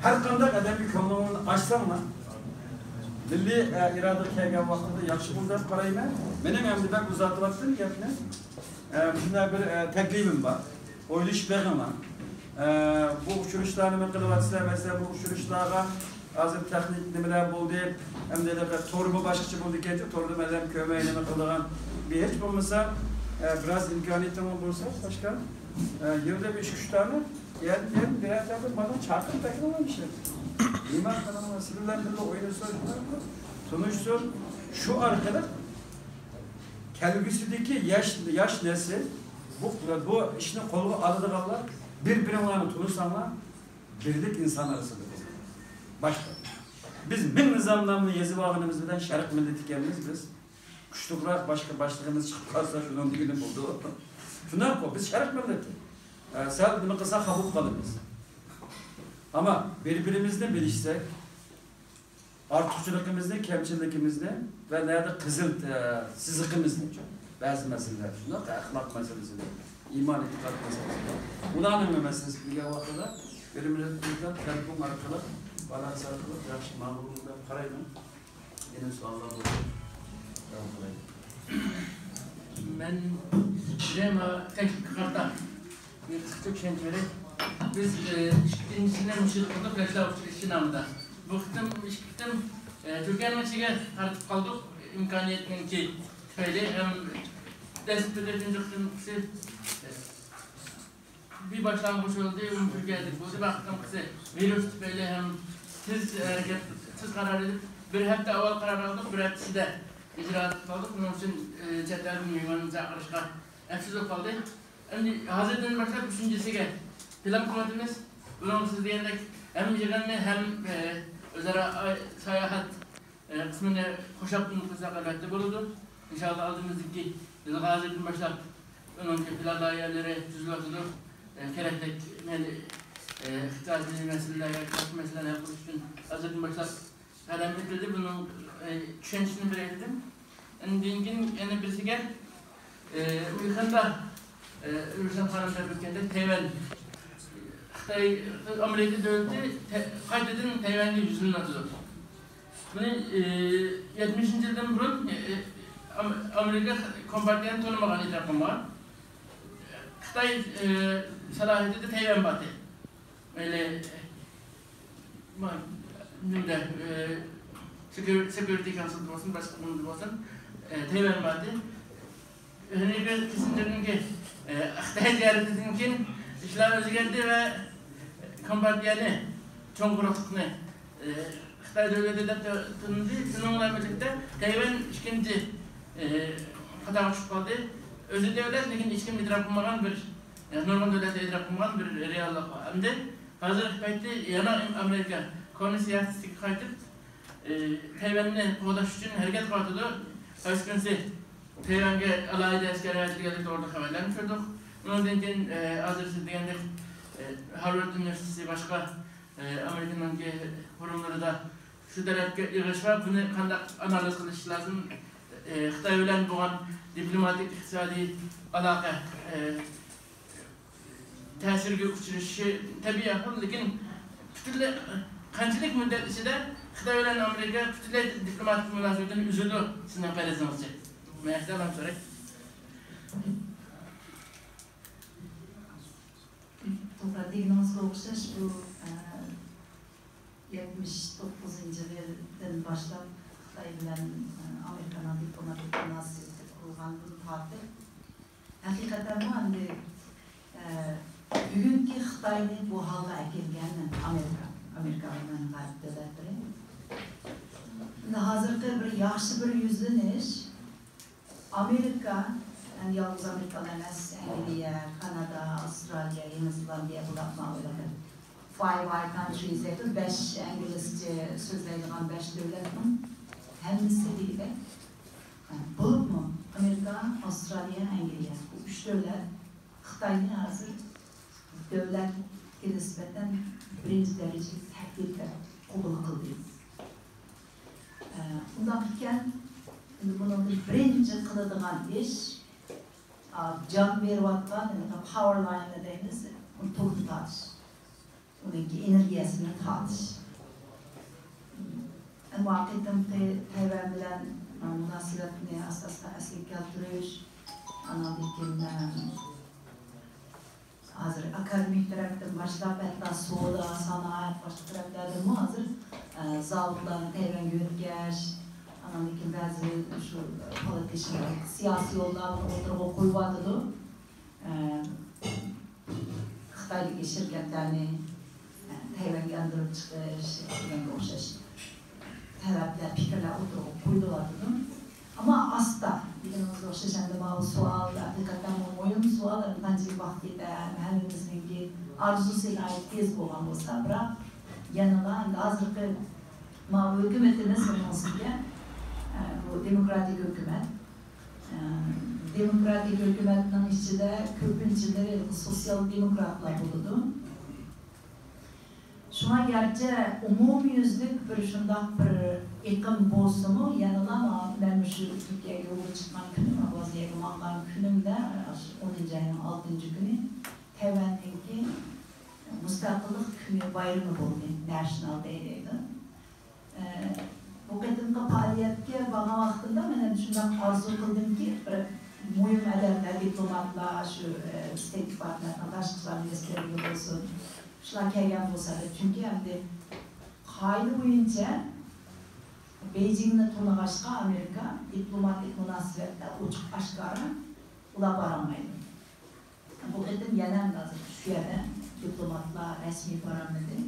ھەر قانداق ئادەمگە كۆڭلۈڭلارنى ئاچساڭلار، مىللىي، ئە، ئىرادىگە كەلگەن ۋاقتىدا ياخشى بولىدۇ دەپ قارايمەن. مېنىڭ ئەمدى بەك ئۇزارتىۋاتتىم گەپنى. ئە، مۇشۇنداق بىر، ئە، تەكلىپىم بار. ئويلىشىپ بېقىڭلار. ئە، بۇ ئۇچرىشىشلارنى نېمە قىلىۋاتىسىلەر؟ مەسىلەن، بۇ ئۇچرىشىشلارغا ھازىر تېخنىك نېمىلەر بولدى. ئەمدى ھېلىقى تورمۇ باشقىچە بولدى ئىكەنچۇ، توردا مەن ھەم كۆرمەي نېمە قىلىدىغان. بىر ھېچ بولمىسا، ئە، بىراز ئىمكانىيىتىڭ بولسا، باشقا، ئە، يىلدا بىر ئىككى، ئۈچ دانە، يەنە، يەنە بىرەر تەرەپتىن بالىنى چاقىرىپ بەكرەڭلار ئىشلەپ. نېمە قىلىڭلار، سىلەر بىلەن بىللە ئوينىسۇن، تونۇشسۇن. شۇ ئارقىلىق كەلگۈسىدىكى ياش، ياش نەسىل بۇ، بۇ ئىشنى قولغا ئالىدىغانلار، بىر-بىرىڭلارنى تونۇساڭلار، بىرلىك ئىنسان ئارىسىدا بولىدۇ. باشتا. بىز مىڭ نىزامنامىنى يېزىۋالغىنىمىز بىلەن شەرق مىللىتى ئىكەنمىز بىز. كۈچلۈكرەك باشقا باشلىقىمىز چىقىپ قالسا شۇنىڭ دېگىنى بولىدۇ. شۇنداققۇ، بىز شەرق مىللىتى. ئە، سەل نېمە قىلساق خاپا بولۇپ قالىمىز. ئەمما بىر-بىرىمىزنى بىلىشسەك، ئارتۇقچىلىقىمىزنى، كەمچىلىكىمىزنى ۋە نەدە قىزىل، ئە، سىزىقىمىزنى، بەزى مەسىلىلەر شۇنداق، ئەخلاق مەسىلىسىدە، ئىمان، ئېتىقاد مەسىلىسىدە، ئۇلارنىڭ مەسىلىسىنى بىلگەن ۋاقتىدا بىر-بىرىمىزگە تېلېفون ئارقىلىق، بالاس ئارقىلىق ياخشى ماڭغۇدۇق دەپ قارايمەن. يەنە سوئاللار بولسا داۋام قىلايلى. مەن بىرەر تەكلىپكە قارىتا بىر قىسقىچە چۈشەنچە بېرەي. بىز، ئى، ئىككىنچىسىنى مۇشۇ يىل قىلدۇق، ياشلار ئۇچرىشىشى نامىدا. بۇ قېتىم، ئىككى قېتىم، ئى، تۈركىيەنىڭ ئىچىگە تارتىپ قالدۇق، ئىمكانىيەتنىڭكى تۈپەيلى ھەم دەسلىپتە تۆتىنچى قېتىمقىسى، ئى، بىر باشلانغۇچ بولدى، ئۇنىڭ تۈركىيەدىكى بولدى، بىر قېتىمقىسى ۋىرۇس تۈپەيلى ھەم تېز ھەرىكەت، تېز قارار ئېلىپ، بىر ھەپتە ئاۋۋال قارار ئالدۇق، بىر ھەپتە ئىچىدە ئىجرا قىلىپ قالدۇق. بۇنىڭ ئۈچۈن، ئى، چەت ئەلدىن مېھمان چاقىرىشقا ئەپسىز بولۇپ قالدى. ئەمدى ھازىردىن باشلاپ ئۈچىنچىسىگە پىلان قىلىۋاتىمىز. بۇنىڭ سىز دېگەندەك ھەم يىغىننى ھەم، ئى، ئۆزئارا ئاي-، ساياھەت، ئى، قىسمىنى قوشاپ قىلساق ئەلۋەتتە بولىدۇ. ئىنشاللا ئالدىمىزدىكى يىلغا ھازىردىن باشلاپ ئۇنىڭ پىلان لايىھەلىرى تۈزۈلۈۋاتىدۇ. ئى، كېرەكلىك، مەيلى، ئى، ئىقتىسادىي مەسىلىلەر ياكى باشقا مەسىلىلەرنى ھەل قىلىش ئۈچۈن ھازىردىن باشلاپ قەدەم ئېتىلدى. بۇنىڭ، ئى، چۈشەنچىسىنى بېرەي دېدىم. ئاندىن كېيىن يەنە بىرسىگە، ئى، ئۇ يېقىندا، ئى، رۇشەن خانىم دەپ ئۆتكەندەك تەيۋەن، خىتاي، ئامېرىكا دۆلىتى تە-، قايتىدىن تەيۋەنگە يۈزلىنىۋاتىدۇ. بۇنى، ئى، يەتمىشىنچى يىلدىن بۇرۇن، ئى، ئام-، ئامېرىكا كومپارتىيەنى تونۇمىغان، ئېتىراپ قىلمىغان. خىتاي، ئى، سالاھىيىتىدە تەيۋەن باردى. مەيلى، ما-، نېمىدە، ئى، سېكيۇ-، سېكيۇرىتى كاۋنسىلدا بولسۇن، باشقا نېمىدە بولسۇن، ئى، تەيۋەن باردى. ھېنرى كىسسىنجېرنىڭكى، ئى، خىتاي زىيارىتىدىن كېيىن ئىشلار ئۆزگەردى ۋە كومپارتىيەنى چوڭ قۇرۇقلۇقنى، ئى، خىتاي دۆلىتى دەپ تونۇدى. شۇنىڭ بىلەن بىرلىكتە تەيۋەن ئىككىنچى، ئى، قاتارغا چۈشۈپ قالدى. ئۆزى دۆلەت، لېكىن ھېچكىم ئېتىراپ قىلمىغان بىر، ئى، نۇرغۇن دۆلەتلەر ئېتىراپ قىلمىغان بىر رېئاللىق بار. ئەمدى ھازىرقى پەيتتە يەنە ئامېرىكا كونا سىياسىتىگە قايتىپ، ئى، تەيۋەننى قوغداش ئۈچۈن ھەرىكەت قىلىۋاتىدۇ. ھازىرقى تەيۋەنگە ئالاھىدە ئەسكەر ئەۋەتىلگەنلىكى توغرىلىق خەۋەرلەرنى كۆردۇق. ئۇنىڭدىن كېيىن، ئى، ھازىر سىز دېگەندەك، ئى، ھارۋارد ئۇنىۋېرسىتېتى، باشقا، ئى، ئامېرىكىنىڭكى فورۇملىرىدا شۇ تەرەپكە ئېغىش بار. بۇنى قانداق ئانالىز قىلىش لازىم؟ ئى، خىتاي بىلەن بولغان دىپلوماتىك، ئىقتىسادىي ئالاقە، ئى، تەسىرگە ئۇچرىشى تەبىئىي ئەھۋال، لېكىن پۈتۈنلەي قانچىلىك مۇددەت ئىچىدە خىتاي بىلەن ئامېرىكا پۈتۈنلەي دىپلوماتىك مۇناسىۋىتىنى ئۈزىدۇ، سىزنىڭ پەرىزىڭىزچە؟ مەن ئەسلى سوراي. توغرا، دېگىنىڭىزگە ئوخشاش، بۇ، ئە، يەتمىش توققۇزىنچى يىلدىن باشلاپ خىتاي بىلەن، ئە، ئامېرىكانىڭ دىپلوماتىك مۇناسىۋىتى قۇرۇلغاندىن تارتىپ، ھەقىقەتەنمۇ ئەمدى، ئە، بۈگۈنكى خىتاينى بۇ ھالغا ئەكەلگەن ئامېرىكا، ئامېرىكا بىلەن غەرب دۆلەتلىرى. ئەمدى ھازىرقى بىر ياخشى بىر يۈزلىنىش، ئامېرىكا، ئەمدى يالغۇز ئامېرىكا ئەمەس، ئەنگلىيە، كانادا، ئاۋسترالىيە، يېڭى زېلاندىيە، بۇلار ماۋۇ فايىۋ ئاي كانترىز دەيدۇ، بەش ئىنگلىزچە سۆزلەيدىغان بەش دۆلەتنىڭ ھەممىسى دېگۈدەك، بولۇپمۇ ئامېرىكا، ئاۋسترالىيە، ئەنگلىيە، بۇ ئۈچ دۆلەت خىتاينى ھازىر دۆلەتكە نىسبەتەن بىرىنچى دەرىجىلىك تەھدىت دەپ قوبۇل قىلدى. ئە، ئۇنداق ئىكەن، ئەمدى بۇنىڭدىن بىرىنچى قىلىدىغان ئىش، ئا، جان بېرىۋاتقان، پاۋېر لايننى دەيمىز، ئۇنى توختىتىش. ئۇنىڭكى ئېنېرگىيەسىنى تارتىش. ئەمما قېتىمقى تەيۋەن بىلەن، ئە، مۇناسىۋەتنى ئاستا-ئاستا ئەسلىگە كەلتۈرۈش، ئاندىن كېيىن، ئە، ھازىر ئاكادېمىك تەرەپتىن باشلاپ، ھەتتا سودا، سانائەت، باشقا تەرەپلەردىمۇ ھازىر، ئە، زاۋۇتلارنى تەيۋەنگە يۆتكەش، ئاندىن كېيىن بەزى شۇ پولىتىشنلار سىياسىي يوللارنى ئوتتۇرىغا قويۇۋاتىدۇ. ئە، خىتايدىكى شىركەتلەرنى، ئە، تەيۋەنگە ياندۇرۇپ چىقىش دېگەنگە ئوخشاش تەلەپلەر، پىكىرلەر ئوتتۇرىغا قويۇلۇۋاتىدۇ. ئەمما ئاستا، دېگىنىڭىزگە ئوخشاش، ئەمدى ماۋۇ سوئال ھەقىقەتەن مۇ-، مۇھىم سوئال، ئەمدى قانچىلىك ۋاقىت كېتەر، ھەممىمىزنىڭكى ئارزۇسى ناھايىتى تېز بولغان بولسا، بىراق يەنىلا ئەمدى ھازىرقى ماۋۇ ھۆكۈمىتىمىز بۇنىڭ ئۈستىگە، ئە، بۇ دېموكراتىك ھۆكۈمەت. ئە، دېموكراتىك ھۆكۈمەتنىڭ ئىچىدە كۆپىنچىلىرى سوتسىيال دېموكراتلار بولىدۇ. شۇڭا گەرچە ئومۇميۈزلۈك بىر شۇنداق بىر ئېقىم بولسىمۇ، يەنىلا مانا مەن مۇشۇ تۈركىيەگە يولغا چىققان كۈنۈم، ئابخازىيەگە ماڭغان كۈنۈمدە، ئاشۇ ئونىنچى ئاينىڭ ئالتىنچى كۈنى تەيۋەننىڭكى مۇستەقىللىق كۈنى بايرىمى بولدى، نەشنال دەي دەيدۇ. ئە، بۇ قېتىمقى پائالىيەتكە بارغان ۋاقتىمدا مەن ئەمدى شۇنداق ئارزۇ قىلدىمكى، بىر مۇھىم ئادەملەر، دىپلوماتلار، شۇ، ئە، ستېيت دېپارتمېنتنىڭ تاشقى ئىشلار مىنىستىرلىرى بولسۇن، شۇلار كەلگەن بولسا دەپ. چۈنكى ئەمدى قائىدە بويىچە بېيجىڭنى تونۇغاچقا ئامېرىكا دىپلوماتىك مۇناسىۋەتتە ئوچۇق ئاشكارا ئۇلار بارالمايدۇ. بۇ قېتىم يەنە ھازىر شۇ يەردە دىپلوماتلار رەسمىي بارالمىدى.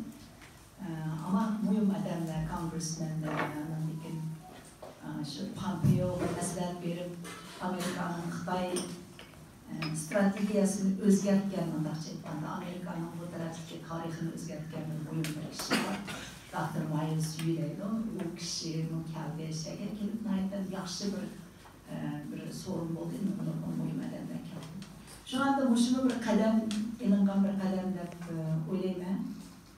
ئە، ئەمما مۇھىم ئادەملەر، كونگرېسمېنلەر، ئاندىن كېيىن، ئە، شۇ پامپېئوغا مەسلىھەت بېرىپ، ئامېرىكانىڭ خىتاي، ئە، ستراتېگىيەسىنى ئۆزگەرتكەن، مۇنداقچە ئېيتقاندا، ئامېرىكانىڭ بۇ تەرەپتىكى تارىخىنى ئۆزگەرتكەن بىر مۇھىم بىر كىشى بار. دوكتور مايلىس يۈ دەيدۇ. ئۇ كىشىمۇ كەلدى، شۇ يەرگە كېلىپ، ناھايىتى ياخشى بىر ئە، بىر سورۇن بولدى، نۇرغۇن مۇھىم ئادەملەر كەلدى. شۇڭا مۇشۇمۇ بىر قەدەم، ئېلىنغان بىر قەدەم دەپ، ئە، ئويلايمەن.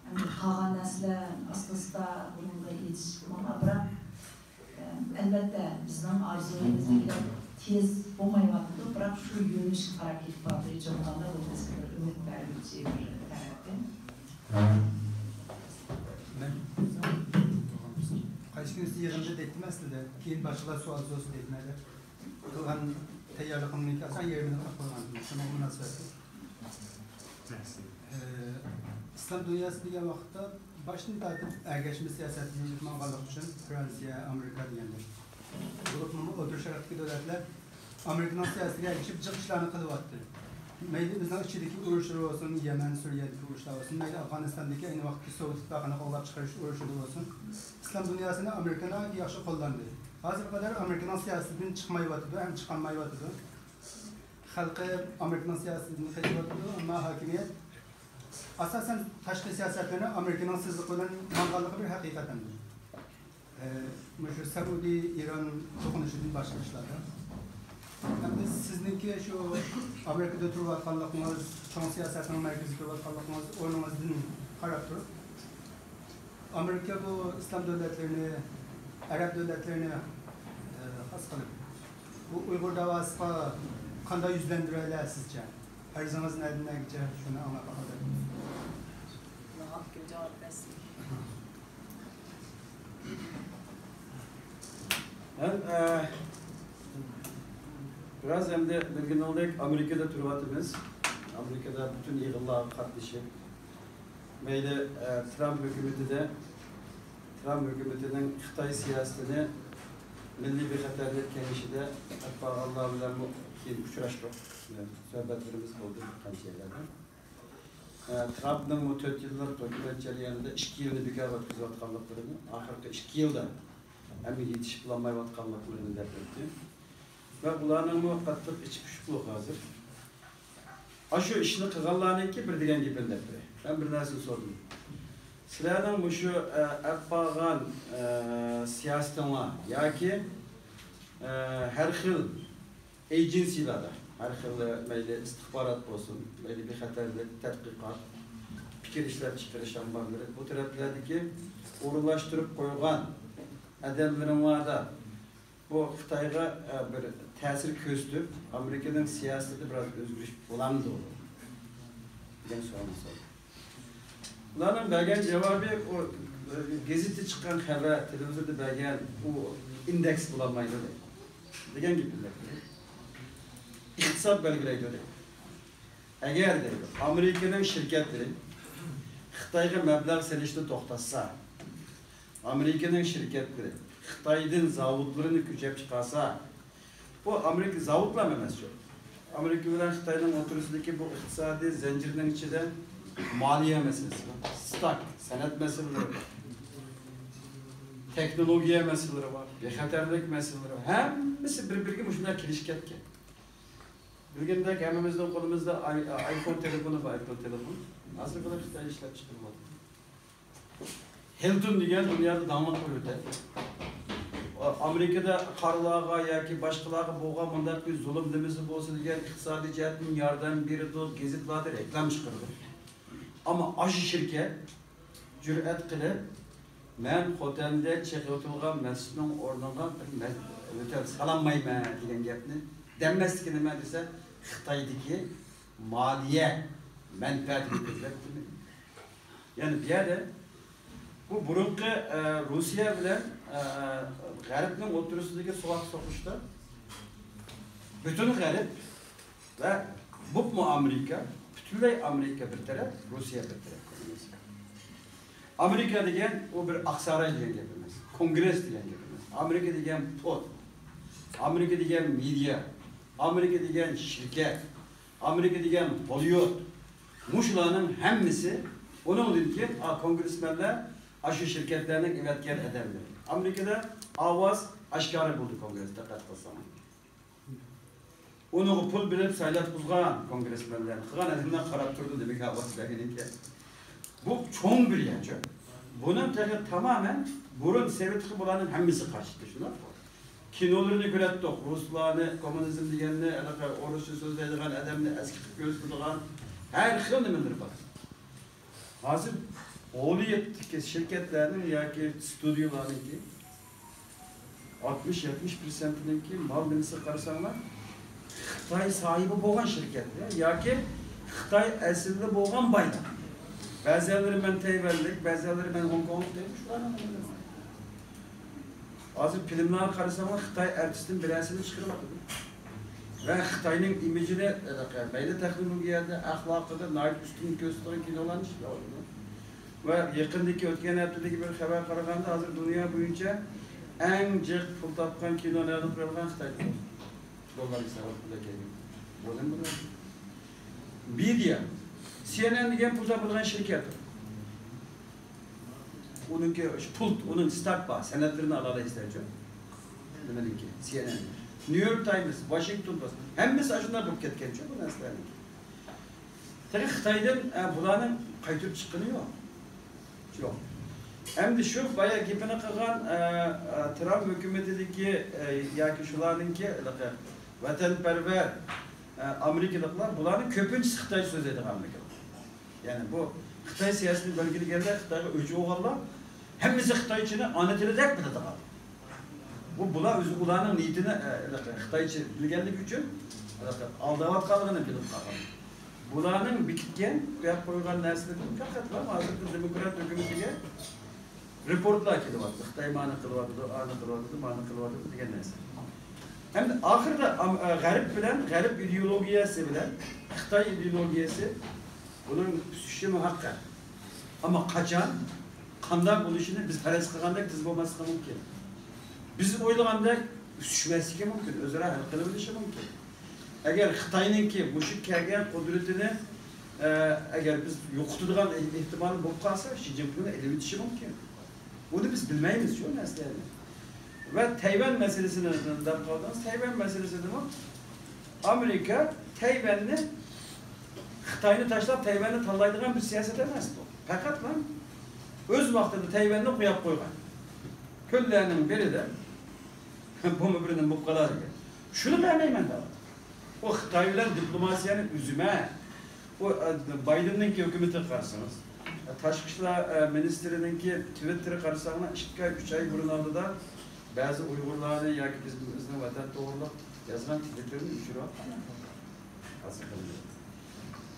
ئەمدى قالغان نەرسىلەر ئاستا-ئاستا بۇنىڭغا يېتىشىپ بولغان، بىراق، ئە، ئەلۋەتتە، بىزنىڭ ئارزۇيىمىزدەك تېز بولمايۋاتىدۇ، بىراق شۇ يۆنىلىشكە قاراپ كېتىپ بارىدۇ. ھېچ بولمىغاندا بۇ بىزگە بىر ئۈمىد بەرگۈچى بىر تەرەپتىن. مەن قايسى كۈنى سىز يىغىندا دەيتتىم ئەسلىدە، كېيىن باشقىلار سوئال سورىسا دەيتتىم دەپ. قىلغان تەييارلىقىمنى ئاسان يېرىمىنى قىلىپ قويغان، شۇنىڭغا مۇناسىۋەتلىك. ئىسلام دۇنياسى دېگەن ۋاقىتتا باشتىن تارتىپ ئەگەشمە سىياسەتنى ماڭغانلىقى ئۈچۈن فرانسىيە، ئامېرىكا دېگەندەك. بولۇپمۇ ئوتتۇرا شەرقتىكى دۆلەتلەر ئامېرىكىنىڭ سىياسىتىگە ئەگىشىپ جىق ئىشلارنى قىلىۋاتتى. مەيلى ئۆزىنىڭ ئىچىدىكى ئۇرۇشلىرى بولسۇن، يەمەن، سۈرىيەدىكى ئۇرۇشلار بولسۇن، مەيلى ئافغانىستاندىكى ئەينى ۋاقىتتا سوۋېت ئىتتىپاقىنى قوغلاپ چىقىرىش ئۇرۇشىدا بولسۇن، ئىسلام دۇنياسىنى ئامېرىكا ناھايىتى ياخشى قوللاندى. ھازىرغا قەدەر ئامېرىكىنىڭ سىياسىتىدىن چىقمايۋاتىدۇ ھەم چىقالمايۋاتىدۇ. خەلقى ئامېرىكىنىڭ سىياسىتىدىن قېچىۋاتىدۇ، ئەمما ھاكىمىيەت ئاساسەن تاشقى سىياسەتلىرىنى ئامېرىكىنىڭ سىزىقى بىلەن ماڭغانلىقى بىر ھەقىقەت ئەمدى. ئە، مۇشۇ سەئۇدى، ئىران توقۇنۇشىدىن باشقا ئىشلاردا. ئەمدى سىزنىڭكى شۇ ئامېرىكىدا تۇرۇۋاتقانلىقىڭىز، چوڭ سىياسەتنىڭ مەركىزىدە تۇرۇۋاتقانلىقىڭىز، ئورنىڭىزدىن قاراپ تۇرۇپ، ئامېرىكا بۇ ئىسلام دۆلەتلىرىنى، ئەرەب دۆلەتلىرىنى، ئە، خاس قىلىپ، بۇ ئۇيغۇر داۋاسىغا قانداق يۈزلەندۈرەلەر سىزچە؟ ئەرزىڭىز نەدىن نەگىچە؟ شۇنى ئاڭلاپ باقايلى. ماڭا كىم جاۋاب بەرسۇن؟ مەن، ئە، بىراز ئەمدى بىلگىنىڭدەك ئامېرىكىدا تۇرۇۋاتىمىز. ئامېرىكىدا پۈتۈن يىغىنلارغا قاتنىشىپ، مەيلى، ئە، ترامپ ھۆكۈمىتىدە، ترامپ ھۆكۈمىتىنىڭ خىتاي سىياسىتىنى مىللىي بىخەتەرلىك كېڭىشىدە ئەپ بارغانلار بىلەنمۇ كېيىن ئۇچراشتۇق. سۆھبەتلىرىمىز بولدى بىر قانچە يەرلەردە. ئە، ترامپنىڭ بۇ تۆت يىللىق ھۆكۈمەت جەريانىدا ئىككى يىلنى بىكارغا ئۆتكۈزۈۋاتقانلىقلىرىنى، ئاخىرقى ئىككى يىلدا ھەم يېتىشىپ بولالمايۋاتقانلىقلىرىنى دەپ ئۆتتى. ۋە ئۇلارنىڭمۇ قاتتىق ئىچى پۇشۇقلۇق ھازىر. ئاشۇ ئىشنى قىلغانلارنىڭكى بىر دېگەن گېپىنى دەپ بېرەي. مەن بىر نەرسىنى سورىدىم. سىلەرنىڭ مۇشۇ، ئە، ئەپ بارغان، ئە، سىياسىتىڭلار ياكى، ئە، ھەر خىل ئېجېنسىيلاردا، ھەر خىل، مەيلى ئىستىخبارات بولسۇن، مەيلى بىخەتەرلىك، تەتقىقات، پىكىر ئىشلەپچىقىرىش ئامبارلىرى، بۇ تەرەپلەردىكى ئورۇنلاشتۇرۇپ قويغان ئادەملىرىڭلاردا بۇ خىتايغا، ئە، بىر تەسىر كۆرسىتىپ، ئامېرىكىنىڭ سىياسىتىدە بىراز ئۆزگىرىش بولامدۇ؟ دېگەن سوئالنى سورىدىم. ئۇلارنىڭ بەرگەن جاۋابى، ئۇ، ئە، گېزىتتە چىققان خەۋەر، تېلېۋىزوردا بەرگەن ئۇ ئىندېكس بولالمايدۇ دەيدۇ. دېگەن گېپىنى دەيدۇ. ئىقتىساد بەلگىلەيدۇ دەيدۇ. ئەگەر دەيدۇ، ئامېرىكىنىڭ شىركەتلىرى خىتايغا مەبلەغ سېلىشنى توختاتسا، ئامېرىكىنىڭ شىركەتلىرى خىتايدىن زاۋۇتلىرىنى كۆچۈرۈپ چىقارسا، بۇ ئامېرىكا زاۋۇتلار ئەمەس شۇ. ئامېرىكا بىلەن خىتاينىڭ ئوتتۇرىسىدىكى بۇ ئىقتىسادىي زەنجىرنىڭ ئىچىدە مالىيە مەسىلىسى بار، ستاك، سەنئەت مەسىلىلىرى بار، تېخنولوگىيە مەسىلىلىرى بار، بىخەتەرلىك مەسىلىلىرى بار. ھەممىسى بىر-بىرىگە مۇشۇنداق كېلىشىپ كەتكەن. بىلگىنىدەك ھەممىمىزنىڭ قولىمىزدا ئاي-، ئايفون تېلېفونى بار، ئەپپىل تېلېفون. ھازىر بۇلار خىتايدا ئىشلەپ چىقىرىلىۋاتىدۇ. ھىلتون دېگەن دۇنيادا داڭلىق بىر ئوتەل. ئامېرىكىدا قارىلارغا ياكى باشقىلارغا بولغان مۇنداق بىر زۇلۇم نېمىسى بولسا دېگەن ئىقتىسادىي جەھەتتىن ياردەم بېرىدۇ، گېزىتلاردا رېكلام چىقىرىدۇ. ئەمما ئاشۇ شىركەت جۈرئەت قىلىپ، مەن خوتەندە چېقىۋېتىلغان مەسچىتنىڭ ئورنىغا بىر مە-، ئوتەل سالالمايمەن دېگەن گەپنى دەممەسلىكى نېمە دېسە، خىتايدىكى مالىيە مەنپەئەتىنى كۆزلەپ دېمەيدۇ. يەنى بۇ يەردە بۇ بۇرۇنقى، ئە، روسىيە بىلەن، ئە، غەربنىڭ ئوتتۇرىسىدىكى سوغۇق سوقۇشتا پۈتۈن غەرب ۋە بولۇپمۇ ئامېرىكا، پۈتۈنلەي ئامېرىكا بىر تەرەپ، روسىيە بىر تەرەپ. ئامېرىكا دېگەن ئۇ بىر ئاقساراي دېگەن گەپ ئەمەس، كونگرېس دېگەن گەپ ئەمەس. ئامېرىكا دېگەن پوت، ئامېرىكا دېگەن مېدىيا، ئامېرىكا دېگەن شىركەت، ئامېرىكا دېگەن ھوللىۋۇد. مۇشۇلارنىڭ ھەممىسى، ئۇنىڭدىن كېيىن، ئا، كونگرېسمېنلەر ئاشۇ شىركەتلەرنىڭ ئەۋەتكەن ئادەملىرى. ئامېرىكىدا ئاۋاز ئاشكارا بولدى كونگرېس، دىققەت قىلساڭلار. ئۇنىڭغا پۇل بېرىپ سايلاتقۇزغان كونگرېسمېنلەر، قىلغان ئادەملەر قاراپ تۇرىدۇ، دېمەك ئاۋاز بەرگىنىكەن. بۇ چوڭ بىر يەرچۇ. بۇنىڭ تېخى تامامەن بۇرۇن سوۋېتقا بۇلارنىڭ ھەممىسى قارشى ئىدى، شۇنداققۇ؟ كىنولىرىنى كۆرەتتۇق، رۇسلارنى، كوممۇنىزم دېگەننى، ھېلىقى ئورۇسچە سۆزلەيدىغان ئادەمنى ئەسكى قىلىپ كۆرسىتىدىغان ھەر خىل نېمىلىرى بار. ھازىر ھوللىۋۇدتىكى شىركەتلەرنىڭ ياكى ستۇدىيىلارنىڭكى ئاتمىش، يەتمىش پىرسەنتىنىڭكى مال نېمىسىگە قارىساڭلار، خىتاي ساھىبى بولغان شىركەتلەر ياكى خىتاي ئەسىللىك بولغان بايلار. بەزەنلىرى مەن تەيۋەنلىك، بەزەنلىرى مەن خوڭكوڭلۇق دەيدۇ، شۇلارنىڭ نېمىلىرى. ھازىر فىلىملارغا قارىساڭلار، خىتاي ئارتىستىنىڭ بىرەرسىنى چىقىرىۋاتىدۇ. ۋە خىتاينىڭ ئىمىجىنى، مەيلى تېخنولوگىيەدە، ئەخلاقىدا ناھايىتى ئۈستۈن كۆرسىتىدىغان كىنولارنى ئىشلەۋاتىدۇ. ۋە يېقىندىكى، ئۆتكەن ھەپتىدىكى بىر خەۋەرگە قارىغاندا، ھازىر دۇنيا بويىچە ئەڭ جىق پۇل تاپقان كىنو نەدە قويۇلغان؟ خىتايدا. دوللار ھېسابات بىلەن كەلگەن. بۇ نېمە بۇ؟ مېدىيا. سى ئېن ئېن دېگەن پۇل تاپىدىغان شىركەت. ئۇنىڭكى شۇ پۇل، ئۇنىڭ ستارت بار، سەنەدلىرىنى ئالالايسىلەرچۇ. نېمىنىڭكى؟ سى ئېن ئېن. نيۇ يورك تايمس، ۋاشىنگتون پوست. ھەممىسى ئاشۇنداق بولۇپ كەتكەنچۇ بۇ نەرسىلەرنىڭكى. تېخى خىتايدىن، ئە، بۇلارنىڭ قايتۇرۇپ چىققىنى يوق. يوق. ئەمدى شۇ بايا گېپىنى قىلغان، ئە، ئە، ترامپ ھۆكۈمىتىدىكى، ئە، ياكى شۇلارنىڭكى ھېلىقى ۋەتەنپەرۋەر، ئە، ئامېرىكىلىقلار، بۇلارنىڭ كۆپىنچىسى خىتايچە سۆزلەيدىغان ئامېرىكىلىق. يەنى بۇ خىتاي سىياسىتىنى بەلگىلىگەندە خىتايغا ئۆچ بولغانلار ھەممىسى خىتايچىنى ئانا تىلىدەك بىلىدىغان. بۇ، بۇلار ئۆزى ئۇلارنىڭ نىيىتىنى، ئە، خىتايچە بىلگەنلىكى ئۈچۈن ئالداۋاتقانلىقىنى بىلىپ قالغان. بۇلارنىڭ بېكىتكەن، قويۇپ قويغان نەرسىلىرى پەقەتلا ھازىرقى دېموكرات ھۆكۈمىتىگە رېپورتلار كېلىۋاتىدۇ. خىتاي مانى قىلىۋاتىدۇ، ئانى قىلىۋاتىدۇ، مانى قىلىۋاتىدۇ دېگەن نەرسە. ھەمدە ئاخىرىدا ئام-، ئە، غەرب بىلەن، غەرب ئىدېئولوگىيەسى بىلەن خىتاي ئىدېئولوگىيەسى بۇنىڭ ئۈسۈشى مۇھەققەق. ئەمما قاچان، قانداق بولۇشىنى بىز پەرەز قىلغاندەك تېز بولماسلىقى مۇمكىن. بىز ئويلىغاندەك ئۈسۈشمەسلىكى مۇمكىن، ئۆزئارا ھەل قىلىۋېلىشى مۇمكىن. ئەگەر خىتاينىڭكى مۇشۇ كەلگەن قۇدرىتىنى، ئە، ئەگەر بىز يوقىتىدىغان ئېھ-، ئېھتىمالى بولۇپ قالسا، شى جىنپىڭنى ئېلىۋېتىشى مۇمكىن. بۇنى بىز بىلمەيمىز شۇ نەرسىلەرنى. ۋە تەيۋەن مەسىلىسىنى دەپ قالدىڭىز. تەيۋەن مەسىلىسىدىمۇ ئامېرىكا تەيۋەننى، خىتاينى تاشلاپ تەيۋەننى تاللايدىغان بىر سىياسەت ئەمەس بۇ. پەقەتلا ئۆز ۋاقتىدا تەيۋەننى قويۇپ قويغان. كۆللەرنىڭ بىرىدە بومبا بىرنېمە بولۇپ قالار دېگەن. شۇنى بەرمەيمەن دەۋاتىدۇ. ئۇ خىتاي بىلەن دىپلوماتىيەنى ئۈزىمەن. ئۇ، ئە، بايدېننىڭكى ھۆكۈمىتىگە قارىسىڭىز، ئە، تاشقى ئىشلار، ئە، مىنىستىرىنىڭكى تىۋىتتېرىغا قارىساڭلار، ئىككى ئاي، ئۈچ ئاي بۇرۇن ئالدىدا بەزى ئۇيغۇرلارنى ياكى بىز، بىزنىڭ ۋەتەن توغرىلىق يازغان تىۋىتتېرنى ئۆچۈرۈۋاتقان.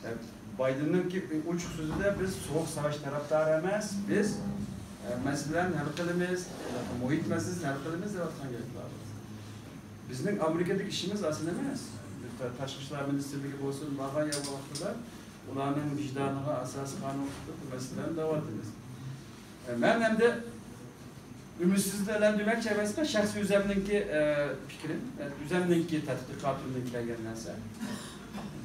ئە، بايدېننىڭكى ئوچۇق سۆزىدە، بىز سوغۇق ساۋاش تەرەپدارى ئەمەس، بىز، ئە، مەسىلىلەرنى ھەل قىلىمىز، مۇھىت مەسىلىسىنى ھەل قىلىمىز دەۋاتقان گەپلەر. بىزنىڭ ئامېرىكىدىكى ئىشىمىز ئاسان ئەمەس. بىز تا-، تاشقى ئىشلار مىنىستىرلىكى بولسۇن، بارغان يەر ۋاقتىدا ئۇلارنىڭ ۋىجدانىغا ئاساسىي قانۇن قىلىپ بۇ مەسىلىلەرنى دەۋاتىمىز. ئە، مەن ئەمدى ئۈمىدسىزلەندۈرمەكچى ئەمەسمەن، شەخسىي ئۆزەمنىڭكى، ئە، پىكرىم، ئە، ئۆزەمنىڭكى تەتقىقاتىمدىن كەلگەن نەرسە.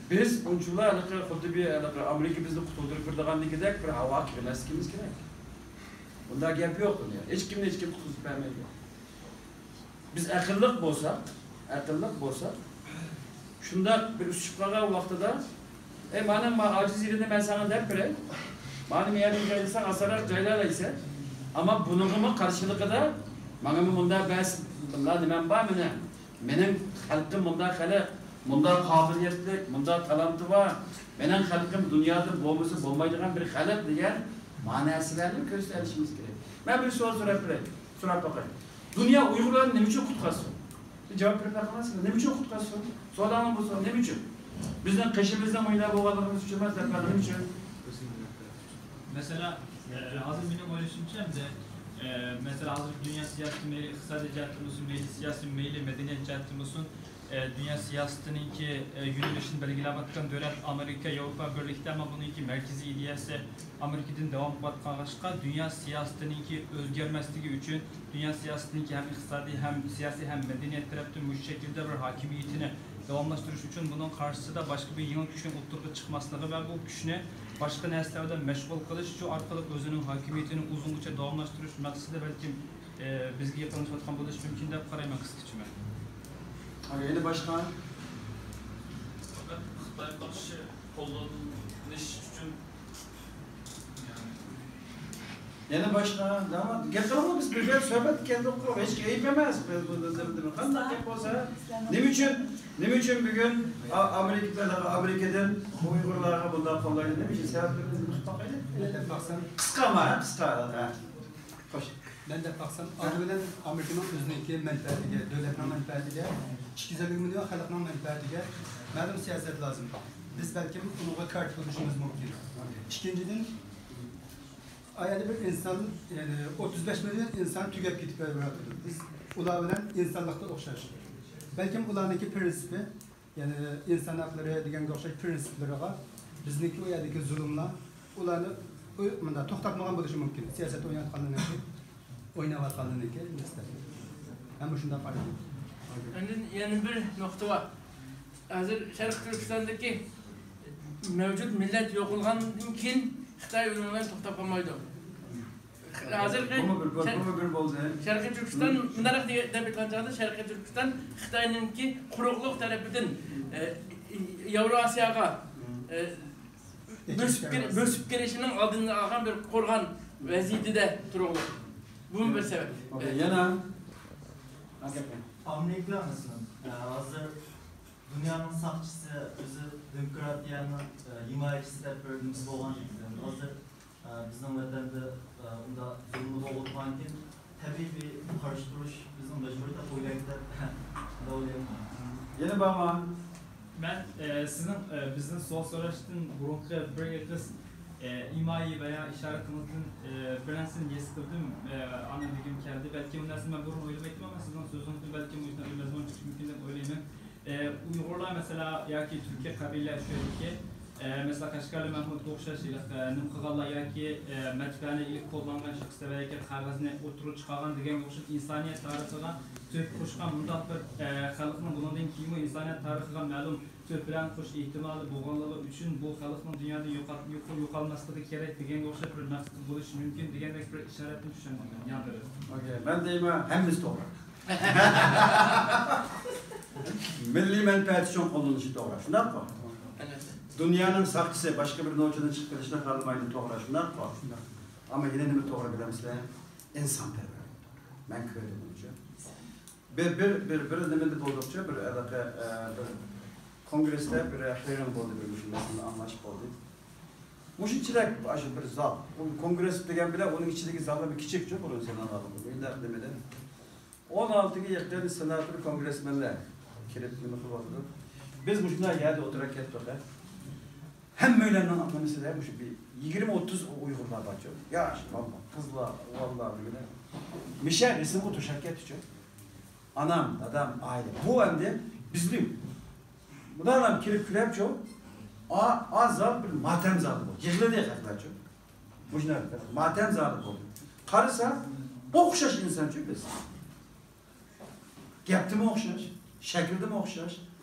بىز ئۇنچىلا ھېلىقى خۇددى بىر، ھېلىقى ئامېرىكا بىزنى قۇتۇلدۇرۇپ بېرىدىغاندىكىدەك بىر ھاۋاغا كىرمەسلىكىمىز كېرەك. بۇنداق گەپ يوق دۇنيادا. ھېچكىمنى ھېچكىم قۇتقۇزۇپ بەرمەيدۇ. بىز ئەقىللىق بولساق، ئەقىللىق بولساق، شۇنداق بىر ئۈسۈشۈپ قالغان ۋاقتىدا، ئەي، مانا، ما ئاجىز يېرىنى مەن ساڭا دەپ بېرەي، مانا، مۇ يەردىن جايلىساڭ، ئاسانراق جايلايسەن. ئەمما بۇنىڭغىمۇ قارشىلىقىدا، ماڭىمۇ مۇنداق بەس، مۇنداق نېمەم بار مېنىڭ. مېنىڭ خەلقىم مۇنداق خەلق، مۇنداق قابىلىيەتلىك، مۇنداق تالانتى بار. مېنىڭ خەلقىم دۇنيادا بولمىسا بولمايدىغان بىر خەلق دېگەن مانا نەرسىلەرنى كۆرسىتىۋېلىشىمىز كېرەك. مەن بىر سوئال سوراپ بېرەي، سوراپ باقاي. دۇنيا ئۇيغۇرلارنى نېمە ئۈچۈن قۇتقازسۇن؟ جاۋاب بېرىپ باقماسمىدى؟ نېمە ئۈچۈن قۇتقازسۇن؟ سوئالىڭلار بولسا، نېمە ئۈچۈن؟ بىزنىڭ قېشىمىزدا مۇنداق بولغانلىقىمىز ئۈچۈن ئەمەس، نېمە ئۈچۈن؟ مەسىلەن، ئە، ھازىر مېنىڭ ئويلىشىمچە، ئەمدى، ئە، مەسىلەن، ھازىر دۇنيا سىياسىتى مەيلى ئىقتىسادىي جەھەتتىن بولسۇن، مەيلى سىياسىي، مەيلى مەدەنىيەت جەھەتتىن بولسۇن، ئە، دۇنيا سىياسىتىنىڭكى، ئە، يۆنىلىشىنى بەلگىلەۋاتقان دۆلەت ئامېرىكا، ياۋروپا بىرلىكى، ئەمما بۇنىڭكى مەركىزىي ئىدىيەسى ئامېرىكىدىن داۋام قىلىۋاتقان قارىشقا، دۇنيا سىياسىتىنىڭكى ئۆزگەرمەسلىكى ئۈچۈن، دۇنيا سىياسىتىنىڭكى ھەم ئىقتىسادىي، ھەم سىياسىي، ھەم مەدەنىيەت تەرەپتىن مۇشۇ شەكىلدە بىر ھاكىمىيىتىنى داۋاملاشتۇرۇش ئۈچۈن بۇنىڭ قارشىسىدا باشقا بىر يېڭى كۈچنىڭ ئوتتۇرىغا چىقماسلىقى ۋە بۇ كۈچنى باشقا نەرسىلەر بىلەن مەشغۇل قىلىش، شۇ ئارقىلىق ئۆزىنىڭ ھاكىمىيىتىنى ئۇزۇنغىچە داۋاملاشتۇرۇش مەقسىتىدە بەلكىم، ئى، بىزگە يېقىنلىشىۋاتقان بولۇشى مۇمكىن دەپ قارايمەن قىسقىچە مەن. ھە، يەنە باشقا؟ پەقەت خىتاي قارشى قوللىنىش ئۈچۈن، يەنى، يەنە باشقا؟ داۋام. گەپ قىلىڭلار، بىز بىر گەپ سۆھبەتكە كەلدۇققۇ، ھېچ ئەيىب ئەمەس. بىز بۇ، بىز، بىز، بىز، قانداق گەپ بولسا، نېمە ئۈچۈن، نېمە ئۈچۈن بۈگۈن ئا-، ئامېرىكا، ئامېرىكىدىن ئۇيغۇرلارغا بۇنداق قوللايدۇ؟ نېمە ئۈچۈن؟ سەۋەبلىرىنى بىلىپ باقايلى. قىسقا ئەمما، ھە، قىسقا، ھە. خوش. مەن دەپ باقسام، ئالدى بىلەن ئامېرىكىنىڭ ئۆزىنىڭكى مەنپەئەتىگە، دۆلەتنىڭ مەنپەئەتىگە، ئىككى يۈز ئەللىك مىليون خەلقنىڭ مەنپەئەتىگە مەلۇم سىياسەت لازىم. بىز بەلكىم ئۇنىڭغا كارتە بولۇشىمىز مۇمكىن. ئىككىنچىدىن، ئايەردە بىر ئىنسان، يەنى ئوتتۇز بەش مىليون ئىنسان تۈگەپ كېتىپ بېرىۋاتىدۇ. بىز ئۇلار بىلەن ئىنسانلىقتا ئوخشاش. بەلكىم ئۇلارنىڭكى پىرىنسىپى يەنى ئىنسان ھەقلىرى دېگەنگە ئوخشاش پىرىنسىپلىرىغا بىزنىڭكى ئۇ يەردىكى زۇلۇملار، ئۇلارنى ئۇ-، مۇنداق توختاتمىغان بولۇشى مۇمكىن. سىياسەت ئويناۋاتقانلىرىنىڭكى، ئويناۋاتقانلىرىنىڭكى نىسبەتەن. مەن مۇشۇنداق قارايمەن. ئاندىن يەنە بىر نۇقتا بار. ھازىر شەرقىي تۈركىستاندىكى مەۋجۇت مىللەت يوقالغاندىن كېيىن خىتاي ئۇنىڭ بىلەن توختاپ قالمايدۇ. ھازىرقى بۇمۇ بىر، بۇ، شەر-، بۇمۇ بىر بولدى. شەرقىي تۈركىستان مۇنداق دېگەن، دەپ ئېيتقان چاغدا، شەرقىي تۈركىستان خىتاينىڭكى قۇرۇقلۇق تەرىپىدىن، ئە، ياۋراسىياغا، ئە، بۆسۈپ كىر-، بۆسۈپ كىرىشىنىڭ ئالدىنى ئالغان بىر قورغان ۋەزىيىتىدە تۇرۇقلۇق. بۇمۇ بىر سەۋەب. ئوكەي، يەنە. ئامېرىكا مەسىلەن، ئە، ھازىر دۇنيانىڭ ساقچىسى، ئۆزى دېموكراتىيەنىڭ، ئە، ھىمايىچىسى دەپ بىر نېمىسى بولغان ئىدى. ھازىر ئە، بىزنىڭ ۋەتەندە، ئە، ئۇنداق زۇلۇمنى بولغۇتقاندىن كېيىن، تەبىئىي بىر قارشى تۇرۇش بىزنىڭ مەجبۇرىيەتتە بولۇيدۇ دەپ، شۇنداق ئويلايمەن. يەنە بارمۇ؟ مەن، ئە، سىزنىڭ، ئە، بىزدىن سوئال سوراشتىن بۇرۇنقى بىر ئېغىز، ئە، ئىمائى ۋە يا ئىشارىتىڭىزدىن، ئە، بىر نەرسىنى ھېس قىلدىم، ئە، ئانا دېگۈم كەلدى. بەلكى ئۇ نەرسىنى مەن بۇرۇن ئويلىمايتتىم، ئەمما سىزنىڭ سۆزىڭىزدىن بەلكىم مۇشۇنداق بىر مەزمۇن چىقىشى مۇمكىن دەپ ئويلايمەن. ئە، ئۇيغۇرلار، مەسىلەن، ياكى تۈركىي قەبىلىلەر شۇ يەردىكى، ئە، مەسىلەن، قەشقەرلىك مەھمۇدقا ئوخشاش، ئە، نېمە قىلغانلار ياكى، ئە، مەتبەئەنى ئېلىپ قوللانغان شەخسلەر ۋە ياكى قەغەزنى ئوتتۇرىغا چىقارغان دېگەنگە ئوخشاش ئىنسانىيەت تارىخىغا تۆھپە قوشقان مۇنداق بىر، ئە، خەلقنىڭ بۇنىڭدىن كېيىنمۇ ئىنسانىيەت تارىخىغا مەلۇم تۆھپىلەرنى قوشۇش ئېھتىمالى بولغانلىرى ئۈچۈن بۇ خەلقنىڭ دۇنيادا يوقال-، يوق-، يوقالماسلىقى كېرەك دېگەنگە ئوخشاش بىر مەقسەت بولۇشى مۇمكىن دېگەندەك بىر ئىشارەتنى چۈشەندىم مەن ياندىن. ئوكەي، مەن دەيمەن، ھەممىسى توغرا. مىللىي مەنپەئەت ئۈچۈن قوللىنىشى توغرا، شۇنداققۇ؟ ئەلۋەتتە. دۇنيانىڭ ساقچىسى باشقا بىر نوچىدىن چىقىپ كېلىشنى خالىمايدۇ، توغرا، شۇنداققۇ؟ شۇنداق. ئەمما يەنە نېمە توغرا بىلەمسىلەر؟ ئىنسانپەرۋەر. مەن كۆردۈم ئۇنى. بىر، بىر، بىر، بىر نېمىدە بولدۇقچۇ، بىر ھېلىقى، ئە، بىر كونگرېستا بىر ھېرىڭ بولدى، بىر مۇشۇ مەسىلىنى ئاڭلاش بولدى. مۇشۇنچىلىك ئاشۇ بىر زال. بۇ كونگرېس دېگەن بىلەن ئۇنىڭ ئىچىدىكى زاللار بىر كىچىك، چوڭ بۇرۇن سېلىنغان بۇ مۇنداق نېمىدە. ئون ئالتىگە يېقىن سېناتور، كونگرېسمېنلار كىرىپ نېمە قىلىۋاتىدۇ. بىز مۇشۇنداق يەردە ئولتۇرۇپ كەتتۇق، ھە. ھەممەيلەننىڭ نېمىسىدە مۇشۇ بىر يىگىرمە ئوتتۇز ئۇيغۇرلار بارچۇ. ياش، بالىلار، قىزلار، ئوغۇللار دېگىنە. مىشە رەسىمگە توشاپ كەتتىچۇ. ئانام، دادام، ئائىلە. بۇ ئەمدى بىزنىڭ. بۇلار ھەم كىرىپ كىرەپچۇ. ئا، ئا زال بىر ماتەم زالى بولدى. يىغلىدى خەقلەرچۇ. مۇشۇنداق ماتەم زالى بولدى. قارىسا، ئوخشاش ئىنسانچۇ بىز. گەپتىمۇ ئوخشاش، شەكىلدىمۇ ئوخشاش.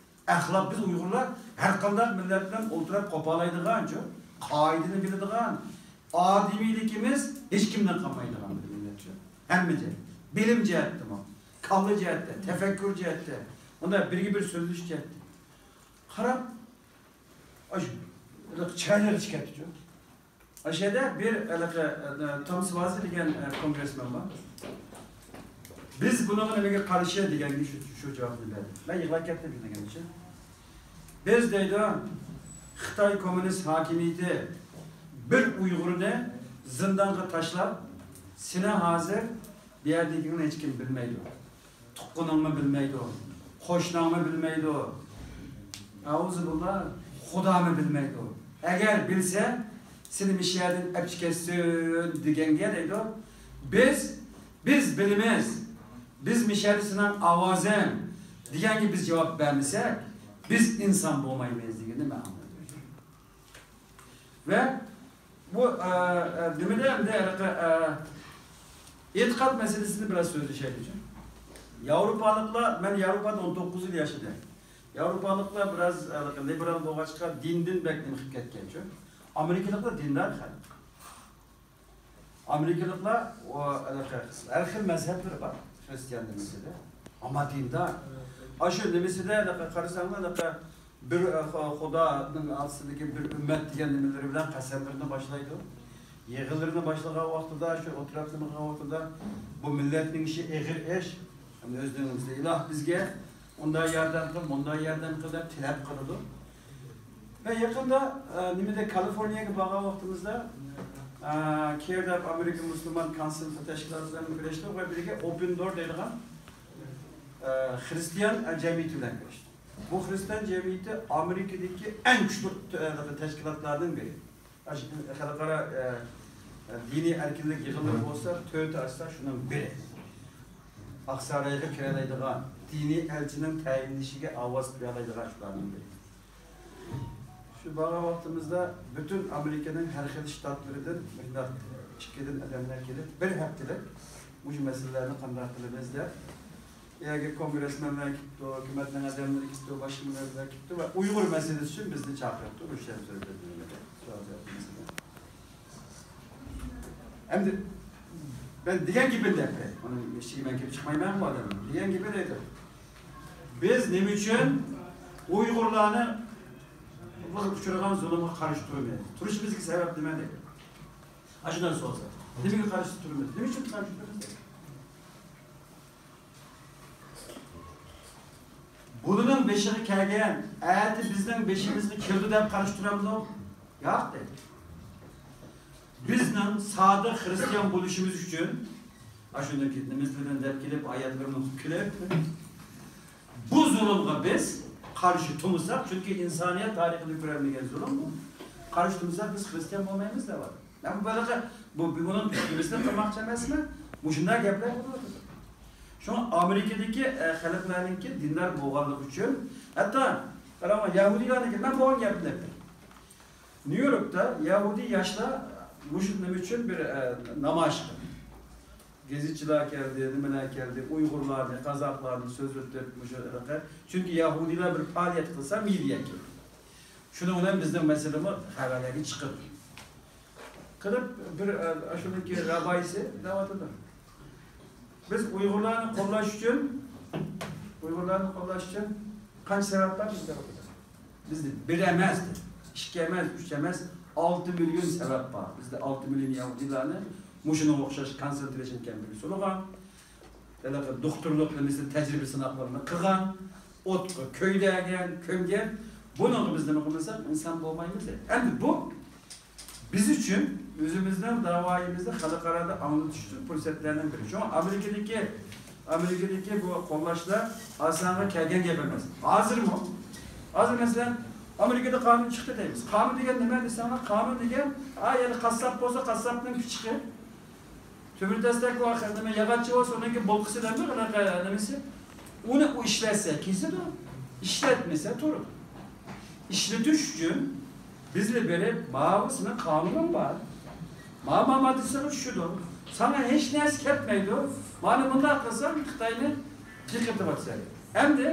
ئەخلاق، بىز ئۇيغۇرلار ھەر قانداق مىللەت بىلەن ئولتۇراپ قوپالايدىغانچۇ، قائىدىنى بىلىدىغان، ئادىمىيلىكىمىز ھېچكىمدىن قالمايدىغان بىر مىللەتچۇ. ھەممە جەھەتتە. بىلىم جەھەتتىمۇ، كاللا جەھەتتە، تەپەككۇر جەھەتتە، مۇنداق بىرگە بىر سۆزلىشىش جەھەتتە. قاراپ، ئاشۇ چايلار ئىچىپ كەتتىچۇ. ئاشۇ يەردە بىر ھېلىقى، ئە، تام سۋازى دېگەن، ئە، كونگرېسمېن بار. بىز بۇنىڭغا نېمىگە قارشى دېگەنگە شۇ، شۇ جاۋابنى بەردى. مەن يىغلاپ كەتتىم شۇ دېگەن ئۈچۈن. بىز دەيدۇ، خىتاي كوممۇنىست ھاكىمىيىتى بىر ئۇيغۇرنى زىندانغا تاشلاپ، سېنى ھازىر بۇ يەردىكىنى ھېچكىم بىلمەيدۇ. تۇغقىنىڭمۇ بىلمەيدۇ، قوشناڭمۇ بىلمەيدۇ. ئەئۇزۇبىللا، خۇدامۇ بىلمەيدۇ. ئەگەر بىلسە، سېنى مىشەدىن ئەپچىقەتسۇن دېگەنگە دەيدۇ. بىز، بىز بىلىمىز، بىز مىشەدە سېنىڭ ئاۋازىڭ دېگەنگە بىز جاۋاب بەرمىسەك، بىز ئىنسان بولمايمىز دېگىنىنى مەن ئاڭلىدىم. ۋە بۇ، ئە، ئە، نېمىدە ئەمدى ھېلىقى، ئە، ئېتىقاد مەسىلىسىنى بىراز سۆزلىشەيلىچۇ. ياۋروپالىقلار، مەن ياۋروپادا ئون توققۇز يىل ياشىدىم. ياۋروپالىقلار بىراز، ھېلىقى لىبېرال بولغاچقا دىندىن بەك نېمە قىلىپ كەتكەنچۇ. ئامېرىكىلىقلار دىندار خەلق. ئامېرىكىلىقلار، ئۇ، ھېلىقى ھەر خىل مەزھەپلىرى بار، خرىستىيان نېمىسىدە. ئەمما دىندار. ئاشۇ نېمىسىدە، ھېلىقى قارىساڭلار، ھېلىقى بىر، ئە، خۇ-، خۇدانىڭ ئاستىدىكى بىر ئۈممەت دېگەن نېمىلىرى بىلەن قەسەملىرىنى باشلايدۇ. يىغىنلىرىنى باشلىغان ۋاقتىدا، شۇ ئولتۇراپ نېمە قىلغان ۋاقتىدا، بۇ مىللەتنىڭ ئىشى ئېغىر ئىش. ئەمدى ئۆزىنىڭ نېمىسىدە، ئىلاھ بىزگە ئۇنداق ياردەم قىل، مۇنداق ياردەم قىل دەپ تەلەپ قىلىدۇ. ۋە يېقىندا، ئە، نېمىدە، كالىفورنىيەگە بارغان ۋاقتىمىزدا، ئە، كېير دەپ ئامېرىكا مۇسۇلمان كونسېنسۇس تەشكىلاتى بىلەن كۆرۈشتۇق ۋە بىرگە ئوپېن دور دەيدىغان، ئە، خرىستىيان، ئە، جەمئىيىتى بىلەن كۆرۈشتۇق. بۇ خرىستىيان جەمئىيىتى ئامېرىكىدىكى ئەڭ كۈچلۈك، ئە، تەشكىلاتلاردىن بىرى. خەلقئارا، ئە، ئە، دىنىي ئەركىنلىك يىغىنلىرى بولسا، تۆتى ئاچسا شۇنىڭ بىرى. ئاقسارايغا كىرەلەيدىغان، دىنىي ئەلچىنىڭ تەيىنلىشىگە ئاۋاز قويالايدىغان شۇلارنىڭ بىرى. شۇ بارغان ۋاقتىمىزدا پۈتۈن ئامېرىكىنىڭ ھەر خىل شتاتلىرىدىن مۇشۇنداق ئىككىدىن ئادەملەر كېلىپ، بىر ھەپتىلىك مۇشۇ مەسىلىلەرنى قانداق قىلىمىز دەپ، ئۇ يەرگە كونگرېسمېنلار كېلىپتۇ، ھۆكۈمەتنىڭ ئادەملىرى كېلىپتۇ، باشقا مۇنەۋۋەرلەر كېلىپتۇ ۋە ئۇيغۇر مەسىلىسى ئۈچۈن بىزنى چاقىرىپتۇ، رۇشەن سۆزلىدى. سوئال جاۋاب مەسىلە. ئەمدى مەن دېگەن گېپىنى دەپ بېرەي. ئۇنىڭ ئىچىگە مەن كىرىپ چىقمايمەن بۇ ئادەمنىڭ. دېگەن گېپىنى ئېيتىپ، بىز نېمە ئۈچۈن ئۇيغۇرلارنى ئۇچرىغان زۇلۇمغا قارشى تۇرىمىز؟ تۇرۇشىمىزدىكى سەۋەب نېمە دەيدۇ؟ ئاشۇنداق سورىسا، نېمىگە قارشى تۇرىمىز؟ نېمە ئۈچۈن قارشى تۇرىمىز دەيدۇ. بۇنىڭ بېشىغا كەلگەن، ئەتە بىزنىڭ بېشىمىزغا كېلىدۇ دەپ قارشى تۇرامدۇ؟ ياق دەيدۇ. بىزنىڭ سادىق خىرىستىيان بولۇشىمىز ئۈچۈن، ئاشۇندىن كېيىن نېمىز بىلەن دەپ كېلىپ، ئايەتلىرىنى ئوقۇپ كېلىپ، بۇ زۇلۇمغا بىز قارشى تۇرمىساق، چۈنكى ئىنسانىيەت تارىخىدا كۆرەلمىگەن زۇلۇم بۇ. قارشى تۇرمىساق، بىز خىرىستىيان بولمايمىز دەۋاتىدۇ. مەن بۇ، بۇ، بۇنىڭ تۈركىمىسىنى قىلماقچى ئەمەسمەن. مۇشۇنداق گەپلەر بولۇۋاتىدۇ. شۇڭا ئامېرىكىدىكى، ئە، خەلقلەرنىڭكى دىندار بولغانلىقى ئۈچۈن، ھەتتا قاراڭ، يەھۇدىيلارنىڭكى، مەن بولغان گەپنى دەپ بېرەي. نيۇ يوركتا يەھۇدىي ياشلار مۇشۇ نېمە ئۈچۈن بىر، ئە، نامايىش قىلدى. گېزىتچىلار كەلدى، نېمىلەر كەلدى، ئۇيغۇرلارنى، قازاقلارنى سۆزلىتىپ، مۇشۇ ھېلىقى. چۈنكى يەھۇدىيلار بىر پائالىيەت قىلسا، مېدىيا كېلىدۇ. شۇنىڭ بىلەن بىزنىڭ مەسىلىمۇ خەۋەرلەرگە چىقىدۇ. قىلىپ بىر، ئە، شۇنىڭكى رابايىسى دەۋاتىدۇ. بىز ئۇيغۇرلارنى قوللاش ئۈچۈن، ئۇيغۇرلارنى قوللاش ئۈچۈن قانچە سەۋەب بار بىزدە؟ بىزدە بىر ئەمەس، ئىككى ئەمەس، ئۈچ ئەمەس، ئالتە مىليون سەۋەب بار. بىزدە ئالتە مىليون يەھۇدىيلارنى مۇشۇنىڭغا ئوخشاش كونسېنترېيشن كەمپىگە سولىغان، ھېلىقى دوختۇرلۇق نېمىسى تەجرىبە سىناقلىرىنى قىلغان، ئوتقا كۆيدۈرگەن، كۆمگەن. بۇنىڭغا بىز نېمە قىلمىساق، ئىنسان بولمايمىز. ئەمدى بۇ بىز ئۈچۈن ئۆزىمىزنىڭ داۋايىمىزنى خەلقئارادا ئاڭلىتىش ئۈچۈن پۇرسەتلەرنىڭ بىرى. شۇڭا ئامېرىكىدىكى، ئامېرىكىدىكى بۇ قوللاشلار ئاسانغا كەلگەن گەپ ئەمەس. ھازىرمۇ، ھازىر مەسىلەن، ئامېرىكىدا قانۇن چىقتى دەيمىز. قانۇن دېگەن نېمە دېسەڭلار، قانۇن دېگەن، ھە، يەنى قاسساپ بولسا، قاسساپنىڭ پىچىقى، تۆمۈر تەستەك بولسا، نېمە، ياغاچچى بولسا، ئۇنىڭكى بولكىسى دەيمۇ، نېمىسى. ئۇنى ئۇ ئىشلەتسە كېسىدۇ، ئىشلەتمىسە تۇرىدۇ. ئىشلىتىش ئۈچۈن بىزلا بېرىپ، ماۋۇ سېنىڭ قانۇنۇڭ بار، ماۋۇ ماددىسىغا چۈشىدۇ، ساڭا ھېچ نەرسە كەتمەيدۇ، مانا مۇنداق قىلساڭ خىتاينى يىقىتىۋاتىسەن. ئەمدى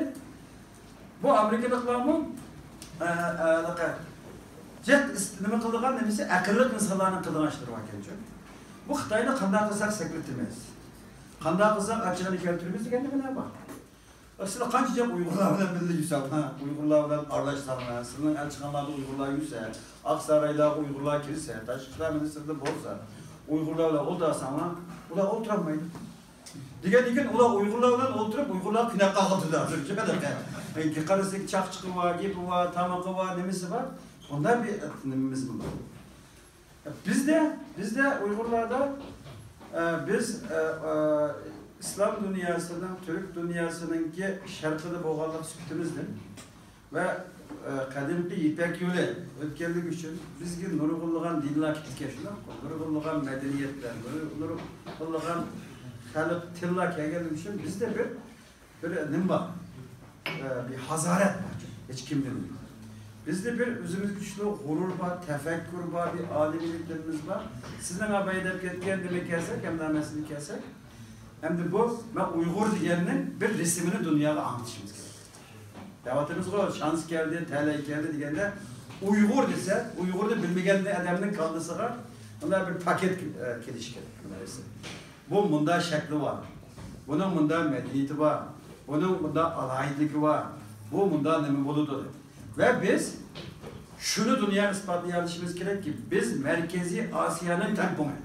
بۇ ئامېرىكىلىقلارمۇ، ئە، ئە، جىق ئىس-، نېمە قىلىدىغان نېمىسى، ئەقىللىق ئىنسانلارنىڭ قىلىدىغان ئىشلىرى باركەنچۇ. بۇ خىتاينى قانداق قىلساق سەكرىتىمىز، قانداق قىلساق ئاچچىقىنى كەلتۈرىمىز دېگەن نېمىلەر بار. سىلەر قانچە جىق ئۇيغۇرلار بىلەن بىللە يۈرسەڭلار، ئۇيغۇرلار بىلەن ئارىلاشساڭلار، سىلىنىڭ ئەلچىخانىلاردا ئۇيغۇرلار يۈرسە، ئاقسارايلارغا ئۇيغۇرلار كىرسە، تاشقى ئىشلار مىنىستىرلىرى بولسا، ئۇيغۇرلار بىلەن ئولتۇرساڭلار، ئۇلار ئولتۇرالمايدۇ. دېگەندىن كېيىن ئۇلار ئۇيغۇرلار بىلەن ئولتۇرۇپ، ئۇيغۇرلارغا كۆنەك قالغان تۈرلەر. قارىسا، چاقچىقى بار، گېپى بار، تامىقى بار، نېمىسى بار. بۇنداق بىر نېمىمىز بار. بىزدە، بىزدە ئۇيغۇرلاردا، ئە، بىز، ئە، ئە، ئىسلام دۇنياسىنىڭ، تۈرك دۇنياسىنىڭكى شەرقىدە بولغانلىق سۈپىتىمىزدىن ۋە، ئە، قەدىمكى يىپەك يولى ئۆتكەنلىكى ئۈچۈن بىزگە نۇرغۇنلىغان دىنلار كېلىپ كەتكەن، شۇنداققۇ؟ نۇرغۇنلىغان مەدەنىيەتلەر، نۇر-، نۇرغۇنلىغان خەلق، تىللار كەلگەنلىكى ئۈچۈن بىزدە بىر، بىر نېمە بار؟ ئە، بىر ھازارەت بار، ھېچ كىمدىن. بىزدە بىر ئۆزىمىزگە كۈچلۈك غۇرۇر بار، تەپەككۇر بار، بىر ئالىمىيلىكلىرىمىز بار. سىزنىڭ ئاپايا دەپ كەتكەن نېمە كەلسەك، ئەمدى مەسىلىگە كەلسەك، ئەمدى بۇ، مەن ئۇيغۇر دېگەننىڭ بىر رەسىمىنى دۇنياغا ئاڭلىتىشىمىز كېرەك. دەۋاتىمىزغۇ، شانس كەلدى، تەلەي كەلدى دېگەندە، ئۇيغۇر دېسە، ئۇيغۇرنى بىلمىگەندە ئادەمنىڭ كاللىسىغا مۇنداق بىر پاكىت، ئە، كېلىشى كېرەك. بۇ مۇنداق شەكلى بار، بۇنىڭ مۇنداق مەدەنىيىتى بار، بۇنىڭ مۇنداق ئالاھىدىلىكى بار، بۇ مۇنداق نېمە بولىدۇ دەپ. ۋە بىز شۇنى دۇنياغا ئىسپاتلىيالىشىمىز كېرەككى، بىز مەركىزىي ئاسىيانىڭ تەڭپۇڭى.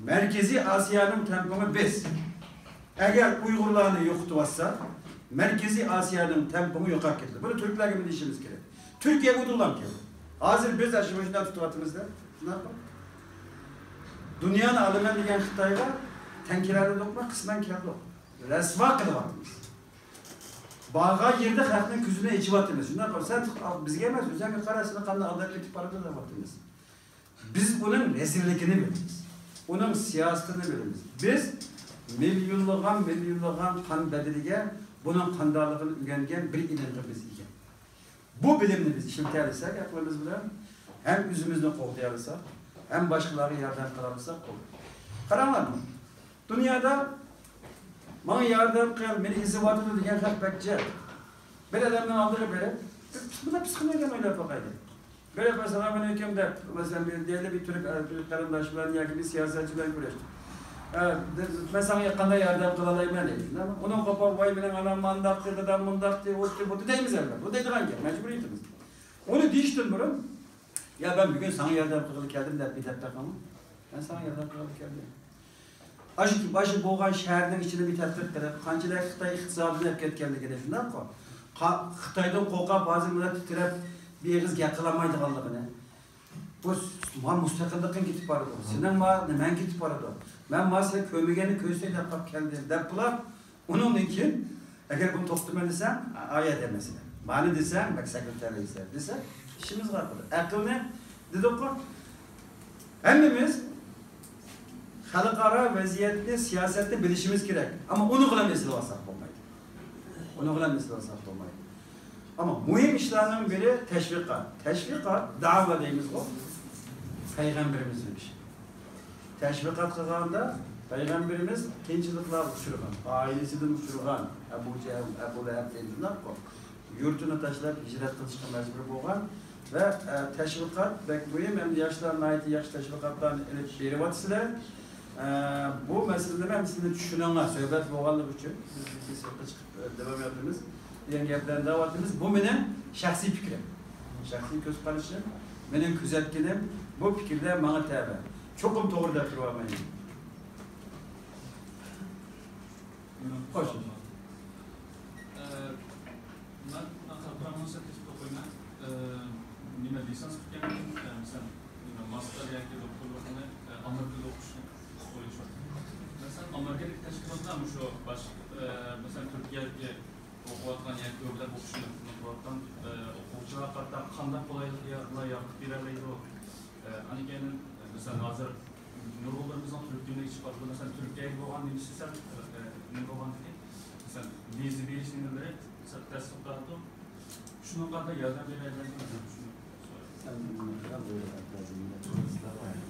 مەركىزىي ئاسىيانىڭ تەڭپۇڭى بىز. ئەگەر ئۇيغۇرلارنى يوقىتىۋاتسا، مەركىزىي ئاسىيانىڭ تەڭپۇڭى يوقاپ كېتىدۇ. بۇنى تۈركلەرگە بىلدۈرۈشىمىز كېرەك. تۈركىيەگە ئۇدۇللام كېلىدۇ. ھازىر بىز ئاشۇ مۇشۇنداق تۇتۇۋاتىمىز-دە. شۇنداقمۇ؟ دۇنيانى ئالىمەن دېگەن خىتايغا تەڭ كېلەلىدۇقمۇ؟ قىسمەن كەلدۇق. رەسۋا قىلىۋاتىمىز. بارغان يېرىدە خەقنىڭ كۆزىنى ئېچىۋاتىمىز. شۇنداق، سەن بىزگە ئەمەس، ئۆزۈڭگە قارا، سېنى قانداق ئالداپ كېتىپ بارىدۇ دەۋاتىمىز. بىز ئۇنىڭ رەزىللىكىنى بىلىمىز. ئۇنىڭ سىياسىتىنى بىلىمىز. بىز مىليونلىغان، مىليونلىغان قان بەدىلىگە بۇنىڭ قانداقلىقىنى ئۆگەنگەن بىر ئىلىمغا بىز ئىگە. بۇ بىلىمنى بىز ئىشلىتەلىسەك ئەقلىمىز بىلەن، ھەم ئۆزىمىزنى قوغدىيالىساق، ھەم باشقىلارغا ياردەم قىلالىساق بولدى. قاراڭلار، دۇنيادا ماڭا ياردەم قىل، مېنى ئېزىۋاتىدۇ دېگەن خەق بەك جىق. بىر ئادەمنىڭ ئالدىغا بېرىپ، بىر، بۇنداق پسىخولوگىيەنى ئويلاپ باقايلى. بىر ئەپەندى، سالام ئەلەيكۇم دەپ، مەسىلەن، بىر دەيلى بىر تۈرك، تۈرك قېرىنداش بىلەن ياكى بىر سىياسەتچى بىلەن كۆرۈشتى. ئە، مەن ساڭا قانداق ياردەم قىلالايمەن دەيدۇ. ئۇنىڭ قوپال، ۋاي، مېنىڭ ئانام مانداقتى، دادام مۇنداقتى، ئۇتتى، بۇتتى دەيمىز ئەلۋەتتە. بۇ دەيدىغان گەپ، مەجبۇرىيىتىمىز. ئۇنى دېيىشتىن بۇرۇن، يا، مەن بۈگۈن ساڭا ياردەم قىلغىلى كەلدىم دەپ بىر دەپ بېقىڭ. مەن ساڭا ياردەم قىلغىلى كەلدىم. ئاشۇ، ئاشۇ بولغان شەھەرنىڭ ئىچىدە بىر تەتقىق قىلىپ، قانچىلىك خىتاي ئىقتىسادىنى ئەپ كەتكەنلىكىنى، شۇنداققۇ؟ قا-، خىتايدىن قورقۇپ، ھازىر مۇنداق تىترەپ، بىر ئېغىز گەپ قىلالمايدىغانلىقىنى. بۇ س-، ما مۇستەقىللىقىڭ كېتىپ بارىدۇ. سېنىڭ ما مېنىڭ كېتىپ بارىدۇ. مەن ما سەن كۆرمىگەننى كۆرسەك دەپ قاپ كەلدىم، دەپ بۇلار. ئۇنىڭدىن كېيىن، ئەگەر بۇنى توختىمەن دېسەڭ، ئايەت ئەمەس. مانا دېسەڭ، بەك سەكرىتەر دېسەڭ، دېسە، ئىشىمىز قالىدۇ. ئەقىلنى دېدۇققۇ، ھەممىمىز خەلقئارا ۋەزىيەتنى، سىياسەتنى بىلىشىمىز كېرەك. ئەمما ئۇنى بىلەن ئېسىلىۋالساق بولمايدۇ. ئۇنى بىلەن ئېسىلىۋالساق بولمايدۇ. ئەمما مۇھىم ئىشلارنىڭ بىرى تەشۋىقات. تەشۋىقات، دەۋا دەيمىزغۇ، پەيغەمبىرىمىزنىڭ ئىشى. تەشۋىقات قىلغاندا پەيغەمبىرىمىز قىيىنچىلىقلارغا ئۇچرىغان، ئائىلىسىدىن ئۇچرىغان، ئەبۇ جەھىل، ئەبۇ لەھەب دەيدۇ، شۇنداققۇ؟ يۇرتىنى تاشلاپ ھىجرەت قىلىشقا مەجبۇر بولغان ۋە، ئە، تەشۋىقات بەك مۇھىم. ئەمدى ياشلار ناھايىتى ياخشى تەشۋىقاتلارنى ئېلىپ بېرىۋاتىسىلەر. ئە، بۇ مەسىلىنى ھەم سىزنى چۈشىنىڭلار، سۆھبەت بولغانلىقى ئۈچۈن. بىز سىرتقا چىقىپ، ئە، داۋام ئېتىمىز دېگەن گەپلەرنى دەۋاتىمىز. بۇ مېنىڭ شەخسىي پىكرىم. شەخسىي كۆز قارىشىم، مېنىڭ كۆزەتكىنىم، بۇ پىكىرلەر ماڭا تەۋە. چوقۇم توغرا دەپ تۇرۇۋالمايمەن. خوش. ئە، مەن خەلقئارا مۇناسىۋەت تېخنىكى ئوقۇيمەن. ئە، نېمە، لىسانس پۈتكەندىن كېيىن، ئە، مەسىلەن، نېمە، ماستېر ياكى دوكتورلۇقنى، ئە، ئامېرىكىدا ئوقۇشنى ئويلىشىۋاتىمەن. مەسىلەن، ئامېرىكىدىكى تەشكىلاتلار مۇشۇ باش-، ئە، مەسىلەن، تۈركىيەدىكى ئوقۇۋاتقان ياكى ئۆگىنىپ ئوقۇشنى قىلىۋاتقان، ئە، ئوقۇغۇچىلارغا قارىتا قانداق قولايلىقلار يارىتىپ بېرەلەيدۇ؟ ئە، ئاندىن كېيىن، مەسىلەن، ھازىر نۇرغۇنلىرىمىزنىڭ تۈركۈملۈك چىقىپ، مەسىلەن، تۈركىيەگە بولغان نېمىسى سەل، ئە، نېمە بولغاندىكىن، مەسىلەن، ۋىزا بېرىش نېمىلىرى سەل تەس توختاپ تۇرۇپ، شۇنىڭغا قانداق ياردەم بېرەلەيدۇ؟ شۇنى سورايمەن.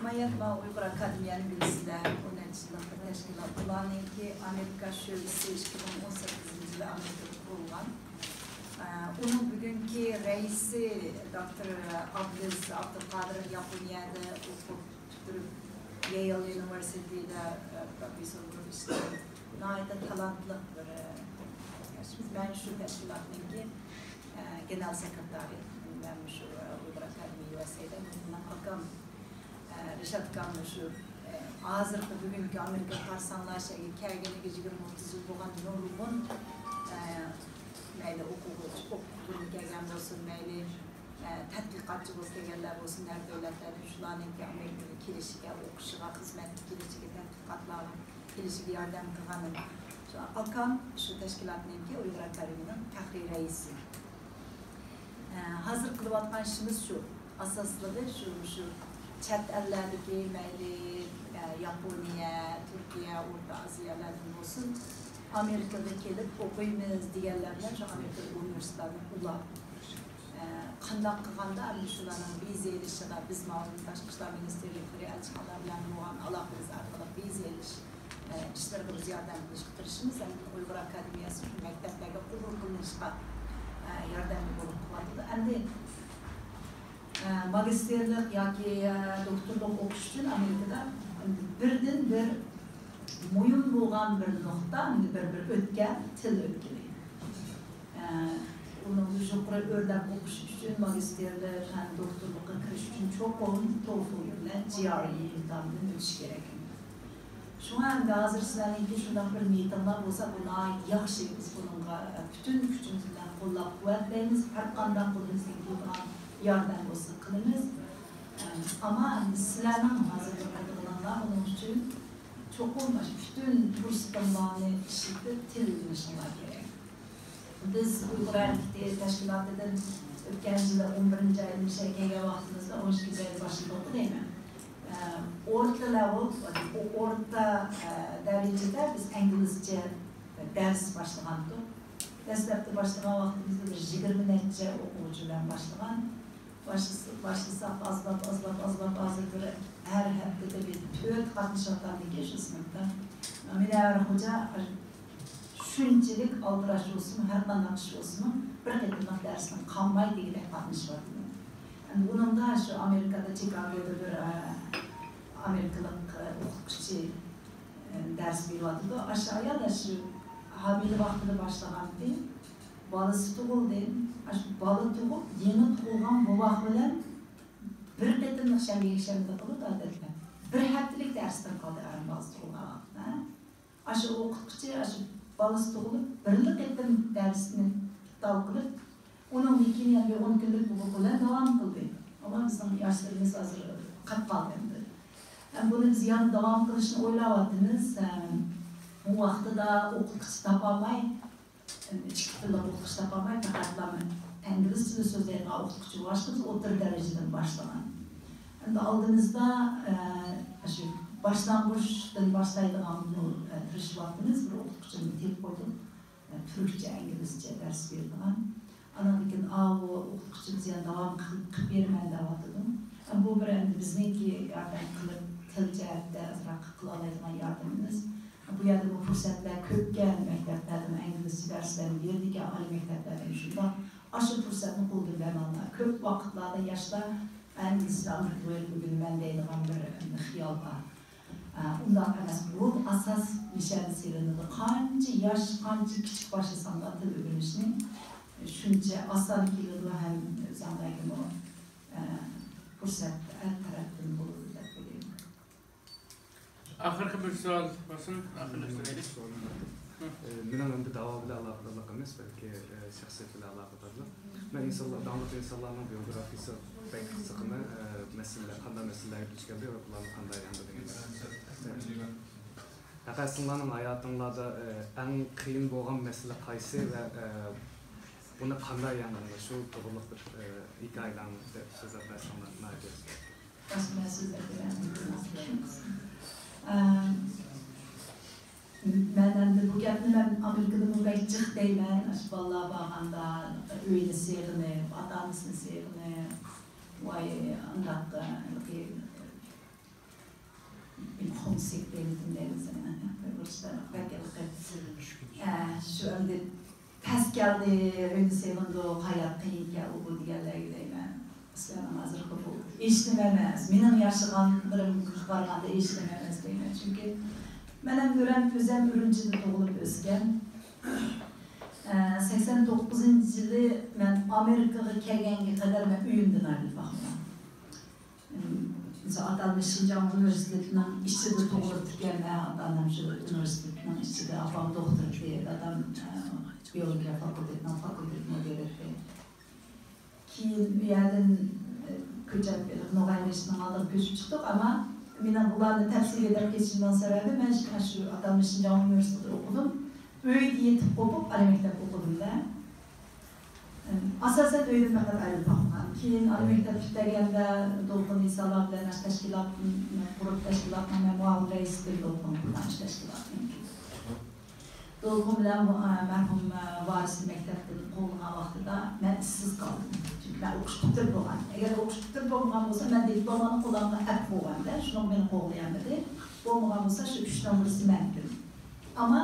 مايەت، ما ئۇيغۇر ئاكادېمىيەنى بىلىسىلەر، ئون نەچچە يىللىق بىر تەشكىلات. بۇلارنىڭكى ئامېرىكا شۆبىسى ئىككى مىڭ ئون سەككىزىنچى يىلى ئامېرىكىدا قۇرۇلغان. ئۇنىڭ بۈگۈنكى رەئىسى دوكتور ئابلىز ئابدۇلقادىر ياپونىيەدە ئوقۇپ پۈتتۈرۈپ، يېيل يۇنىۋېرسىتېتىدا پروفېسسور بولۇپ ئىشلەپ، ناھايىتى تالانتلىق بىر، مەن شۇ تەشكىلاتنىڭكى گېنېرال سېكرېتارى. مەن شۇ ئۇيغۇر ئاكادېمىيە يۇ ئېس ئېدا، مېنىڭ ئاكام رىشات ئاكام شۇ، ئە، ھازىرقى بۈگۈنكى ئامېرىكىغا قارىساڭلار، شۇ يەرگە كەلگىنىگە يىگىرمە ئوتتۇز يىل بولغان نۇرغۇن، ئە، مەيلى ئوقۇغۇچى، ئوقۇغىلى كەلگەن بولسۇن، مەيلى، ئە، تەتقىقاتچى بولۇپ كەلگەنلەر بولسۇن، ھەر دۆلەتلەردىن شۇلارنىڭكى ئامېرىكىغا كېلىشىگە، ئوقۇشىغا، خىزمەتكە كېلىشىگە، تەتقىقاتلارغا كېلىشىگە ياردەم قىلغان. شۇ ئاكام شۇ تەشكىلاتنىڭكى ئۇيغۇر ئاكادېمىيىنىڭ پەخرىي رەئىسى. ئە، ھازىر قىلىۋاتقان ئىشىمىز شۇ. ئاساسلىقى شۇ، شۇ چەت ئەللەردىكى مەيلى، ئە، ياپونىيە، تۈركىيە، ئورتا ئاسىيالاردا بولسۇن، ئامېرىكىغا كېلىپ ئوقۇيمىز دېگەنلەر بىلەن شۇ ئامېرىكىدا ئۇنىۋېرسىتېتلارنى ئۇلاپ، ئە، قانداق قىلغاندا ئەمدى شۇلارنىڭ ۋىزا ئېلىشىغا، بىز ماۋۇ تاشقى ئىشلار مىنىستىرلىكلىرى، ئەلچىخانىلار بىلەن بولغان ئالاقىمىز ئارقىلىق ۋىزا ئېلىش ئىشلىرىغا بىز ياردەم قىلىشقا تىرىشىمىز. ئەمدى ئۇيغۇر ئاكادېمىيەسى شۇ مەكتەپلەرگە قوبۇل قىلىنىشقا، ئە، ياردەمگە بولۇپ قىلىۋاتىدۇ. ئەمدى، ئە، ماگىستىرلىق ياكى، ئە، دوكتورلۇق ئوقۇش ئۈچۈن ئامېرىكىدا بىردىن بىر مۇھىم بولغان بىر نۇقتا، بىر، بىر ئۆتكەل، تىل ئۆتكىلى. ئە، ئۇنىڭ يۇقىرى ئۆرلەپ ئوقۇش ئۈچۈن، ماگىستىرلىق ھەم دوكتورلۇققا كىرىش ئۈچۈن چوقۇم توفل بىلەن جى ئار ئى ئىمتىھانىدىن ئۆتۈش كېرەك. شۇڭا ئەمدى ھازىر سىلەرنىڭكى شۇنداق بىر مىتىڭلار بولسا، بۇ ناھايىتى ياخشى. بىز بۇنىڭغا پۈتۈن كۈچىمىز بىلەن قوللاپ قۇۋۋەتلەيمىز. ھەر قانداق قولىمىزدىن كېلىدىغان ياردەم بولسا قىلىمىز. ئەمما ئەمدى سىلەرنىڭ ھازىر قىلىدىغىنىڭلار ئۇنىڭ ئۈچۈن چوقۇم پۈتۈن پۇرسىتىڭلارنى ئىشلىتىپ تىل ئۆگىنىشىڭلار كېرەك. بىز ئۇيغۇر ھەرىكىتى تەشكىلاتىدىن ئۆتكەن يىلى ئون بىرىنچى ئايدا مۇشۇ يەرگە كەلگەن ۋاقتىمىزدا، ئون ئىككىنچى ئايدا باشلىدۇق دەيمەن. ئورتا لەۋېل، ئورتا، ئە، دەرىجىدە بىز ئىنگلىزچە دەرس باشلىغانتۇق. دەسلەپتە باشلىغان ۋاقتىمىزدا بىر يىگىرمە نەچچە ئوقۇغۇچى بىلەن باشلىغان. باشلىسا-، باشلىساق ئازلاپ، ئازلاپ، ئازلاپ، ھازىر بىر ھەر ھەپتىدە بىر تۆت قاتنىشىۋاتامدىكىن شۇ سىنىپتا. مۇنەۋۋەر خوجا شۇنچىلىك ئالدىراش بولسىمۇ، ھەر قانداق ئىش بولسىمۇ، بىر قېتىملىق دەرستىن قالماي دېگۈدەك قاتنىشىۋاتىدۇ. ئەمدى بۇنىڭدا شۇ ئامېرىكادا، چىكاگودا بىر، ئە، ئامېرىكىلىق، ئە، ئوقۇتقۇچى، ئە، دەرس بېرىۋاتىدۇ. ئاشۇ ئايال شۇ ھامىلە ۋاقتىدا باشلىغانتى. بالىسى تۇغۇلدى. ئاشۇ بالا تۇغۇپ، يېڭى تۇغۇلغان بوۋاق بىلەن بىر قېتىملىق شەنبە يەكشەنبىدە قىلىدۇ ئادەتتە. بىر ھەپتىلىك دەرستىن قالدى ئاران بالىسى تۇغۇلغان ۋاقىتتا. ئاشۇ ئوقۇتقۇچى، ئاشۇ بالىسى تۇغۇلۇپ، بىرلا قېتىم دەرسنى ئىپتال قىلىپ، ئۇنىڭدىن كېيىن يەنە بىر ئون كۈنلۈك بوۋاق بىلەن داۋام قىلدى. ئەمما بىزنىڭ ياشلىرىمىز ھازىر قېلىپ قالدى ئەمدى. ھەم بۇنى بىز يەنە داۋام قىلىشنى ئويلاۋاتىمىز. ھەم بۇ ۋاقتىدا ئوقۇتقۇچى تاپالماي، ئىككى تىللىق ئوقۇتقۇچى تاپالماي، پەقەتلا ئىنگلىز تىلى سۆزلەيدىغان ئوقۇتقۇچى بولغاچقا، بىز ئوتتۇرا دەرىجىدىن باشلىغان. ئەمدى ئالدىمىزدا، ئە، شۇ باشلانغۇچتىن باشلايدىغان بۇ، ئە، تىرىشىۋاتىمىز، بىر ئوقۇتقۇچىنى تېپىپ قويدۇق. ئە، تۈركچە، ئىنگلىزچە دەرس بېرىدىغان. ئانىڭدىن كېيىن، ئاۋۇ ئوقۇتقۇچىمىز يەنە داۋام قىل-، قىلىپ بېرىمەن دەۋاتىدۇ. ئە، بۇ بىر ئەمدى بىزنىڭكى ياردەم قىلىپ، تىل جەھەتتە ئازراق قىلالايدىغان ياردىمىمىز. بۇ يەردە بۇ پۇرسەتلەر كۆپكەن، مەكتەپلەردىمۇ ئىنگلىزچە دەرسلەرنى بېرىدىكەن، ئالىي مەكتەپلەردىمۇ شۇنداق. ئاشۇ پۇرسەتنى قولدىن بەرمەڭلار. كۆپ ۋاقىتلاردا ياشلار ئىنگلىزچە ئامېرىكىغا بېرىپ ئۆگىنىمەن دەيدىغان بىر خىيال بار. ئە، ئۇنداق ئەمەس، بۇ ئاساس نىشانى سېلىنىدۇ. قانچە ياش، قانچە كىچىك باشلىساڭلار تىل ئۆگىنىشنى، شۇنچە ئاسان كېلىدۇ ھەم ئۆزۈڭلارگىمۇ، ئە، پۇرسەت ھەر تەرەپتىن بولىدۇ دەپ ئويلايمەن. ئاخىرقى بىر سوئال بولسۇن، ئاخىرلاشتۇرايلى. سوئالىم بار. ھە. ئى، مېنىڭ ئەمدى داۋا بىلەن ئالاقىدارلىق ئەمەس، بەلكى، ئى، شەخسىيەت بىلەن ئالاقىدارلىق. مەن ئىنسانلار، داڭلىق ئىنسانلارنىڭ بىيوگرافىيىسى بەك قىزىقىمەن، ئى، مەسىلىلەر، قانداق مەسىلىلەرگە دۇچ كەلدى ۋە بۇلارنى قانداق يەڭدى دېگەن. پەقەت سىلەرنىڭ ھاياتىڭلاردا، ئى، ئەڭ قىيىن بولغان مەسىلە قايسى ۋە، ئى، بۇنى قانداق يەڭدىڭلار؟ شۇ توغرىلىق بىر، ئى، ھېكايىلەرنى سۆزلەپ بەرسەڭلار ناھايىتى ياخشى بولاتتى. باشقا نەرسە سۆزلەپ بېرەلمەيمەن. ئە، مەن ئەمدى بۇ گەپنى مەن ئامېرىكىدىمۇ بەك جىق دەيمەن. ئاشۇ بالىلار بارغاندا ئۆينى سېغىنىپ، ئاتا-ئانىسىنى سېغىنىپ، ۋاي، ئانداق، ھېلىقى، ھومسىك دەيمىزمۇ دەيمىز، ئۇيغۇرچىدا بەك ھېلىقى، ئە، شۇ ئەمدى پەس كەلدى، ئۆينى سېغىندۇق، ھايات قىيىنكەن، ئۇ بۇ دېگەنلەرگە دەيمەن. سىلەرنىڭ ھازىرقى بۇ ھېچنېمە ئەمەس. مېنىڭ ياشىغانلىرىمغا قارىغاندا ھېچنېمە ئەمەس دەيمەن. چۈنكى مەن ھەم ئۆرەم-، ئۆزەم ئۈرۈمچىدە تۇغۇلۇپ ئۆسكەن. ئە، سەكسەن توققۇزىنچى يىلى مەن ئامېرىكىغا كەلگەنگە قەدەر مەن ئۆيۈمدىن ئايرىلىپ باقمىغان. مىسال، ئاتا-ئانام شىنجاڭ ئۇنىۋېرسىتېتىنىڭ ئىچىدە تۇغۇلۇپ پۈتكەن، ھە، ئاتا-ئانام شۇ ئۇنىۋېرسىتېتنىڭ ئىچىدە، ئاپام دوختۇر ئىدى، دادام، ئە، بىيولوگىيە فاكۇلتېتىنىڭ فاكۇلتېت مۇدىرى ئىدى. كېيىن ئۇ يەردىن، ئە، كۆچۈپ، نوغاي مەسچىتىنىڭ ئالدىغا كۆچۈپ چىقتۇق، ئەمما مېنىڭ بۇلارنى تەپسىلىي دەپ كېتىشىمنىڭ سەۋەبى، مەن شۇ، شۇ ئاتا-ئانام شىنجاڭ ئۇنىۋېرسىتېتىدا ئوقۇدۇم. ئۆيدە يېتىپ قوپۇپ، ئالىي مەكتەپتە ئوقۇدۇم-دە. ئاساسەن ئۆيدىن پەقەت ئايرىلىپ باقمىغان. كېيىن ئالىي مەكتەپ پۈتتۈرگەندە دولقۇن ئىسالار بىلەن ئاشۇ تەشكىلاتنى قۇرۇپ، تەشكىلاتنىڭ مەن مۇئاۋىن رەئىسى ئىدىم، دولقۇن قۇرغان ئاشۇ تەشكىلاتنىڭ. دولقۇن بىلەن مۇ-، ئە، مەرھۇم، ئە، ۋارىسنى مەكتەپتىن قوغلىغان ۋاقتىدا مەن ئىشسىز قالدىم. چۈنكى مەن ئوقۇش پۈتتۈرۈپ بولغان. ئەگەر ئوقۇش پۈتتۈرۈپ بولمىغان بولسا، مەن دىپلوملارنى قولۇمغا ئەپ بولغاندا، شۇنىڭغا مېنى قوغلىيالمىدى. بولمىغان بولسا، شۇ ئۈچ نومۇرسى مەنكىن. ئەمما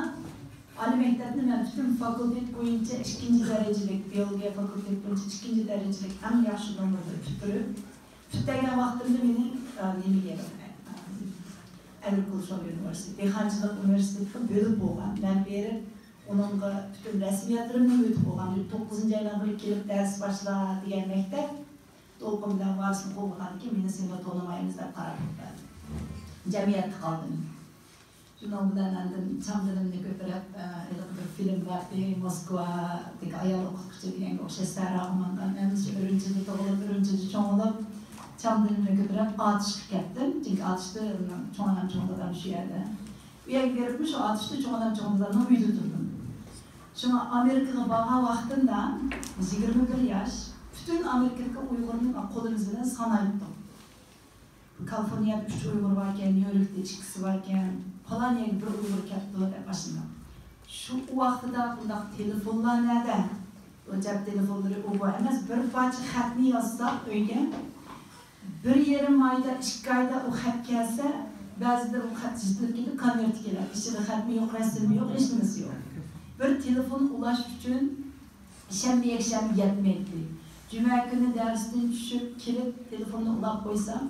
ئالىي مەكتەپنى مەن پۈتۈن فاكۇلتېت بويىچە ئىككىنچى دەرىجىلىك، بىيولوگىيە فاكۇلتېت بويىچە ئىككىنچى دەرىجىلىك ئەڭ ياخشى نومۇردا پۈتتۈرۈپ، پۈتتۈرگەن ۋاقتىمدا مېنى، ئە، نېمىگە، ئە، ئەگرىكۇلتۇرا ئۇنىۋېرسىتېتى، دېھقانچىلىق ئۇنىۋېرسىتېتىغا بۆلۈپ بولغان. مەن بېرىپ، ئۇنىڭغا پۈتۈن رەسمىيەتلىرىمنى ئۆتۈپ بولغان. توققۇزىنچى ئاينىڭ بىرى كېلىپ دەرس باشلا دېگەن مەكتەپ، دولقۇن بىلەن ۋارىسنى قوغلىغاندىن كېيىن مېنى سېنى تونۇمايمىز دەپ قاراپ تۇردى. جەمئىيەتتە قالدىم. شۇنىڭ بىلەن ئاندىن چامدىنىمنى كۆتۈرۈپ، ئە، ھېلىقى بىر فىلىم بارتى، موسكۋادىكى ئايال ئوقۇتقۇچى دېگەنگە ئوخشاش سەھراغا ماڭغان. مەن شۇ ئۈرۈمچىدە تۇغۇلۇپ، ئۈرۈمچىدە چوڭىيىپ، چامدىنىمنى كۆتۈرۈپ ئاتۇشقا كەتتىم. چۈنكى ئاتۇشتا چوڭ ئانام، چوڭ دادام شۇ يەردە. ئۇ يەرگە بېرىپمۇ شۇ ئاتۇشتا چوڭ ئانام، چوڭ دادامنىڭ ئۆيىدە تۇردۇم. شۇڭا ئامېرىكىغا بارغان ۋاقتىمدا يىگىرمە بىر ياش، پۈتۈن ئامېرىكىدىكى ئۇيغۇرنى قولىمىز بىلەن سانايتتۇق. كالىفورنىيەدە ئۈچ ئۇيغۇر باركەن، نيۇ يوركتا ئىككىسى باركەن، پالان يەرگە بىر ئۇيغۇر كەپتۇ دەپ ئاشۇنداق. شۇ ۋاقتىدا بۇنداق تېلېفونلار نەدە؟ ئۇ جەپ تېلېفونلىرى ئۇ بۇ ئەمەس، بىر پارچە خەتنى يازساق ئۆيگە، بىر يېرىم ئايدا، ئىككى ئايدا ئۇ خەت كەلسە، بەزىدە ئۇ خەت يېزىلىپ كېتىپ، كونۋېرت كېلەتتى. ئىچىدە خەتمۇ يوق، رەسىممۇ يوق، ھېچنېمىسى يوق. بىر تېلېفون ئۇلاش ئۈچۈن شەنبە، يەكشەنبە يەتمەيتتى. جۈمە كۈنى دەرستىن چۈشۈپ كېلىپ، تېلېفوننى ئۇلاپ قويسام،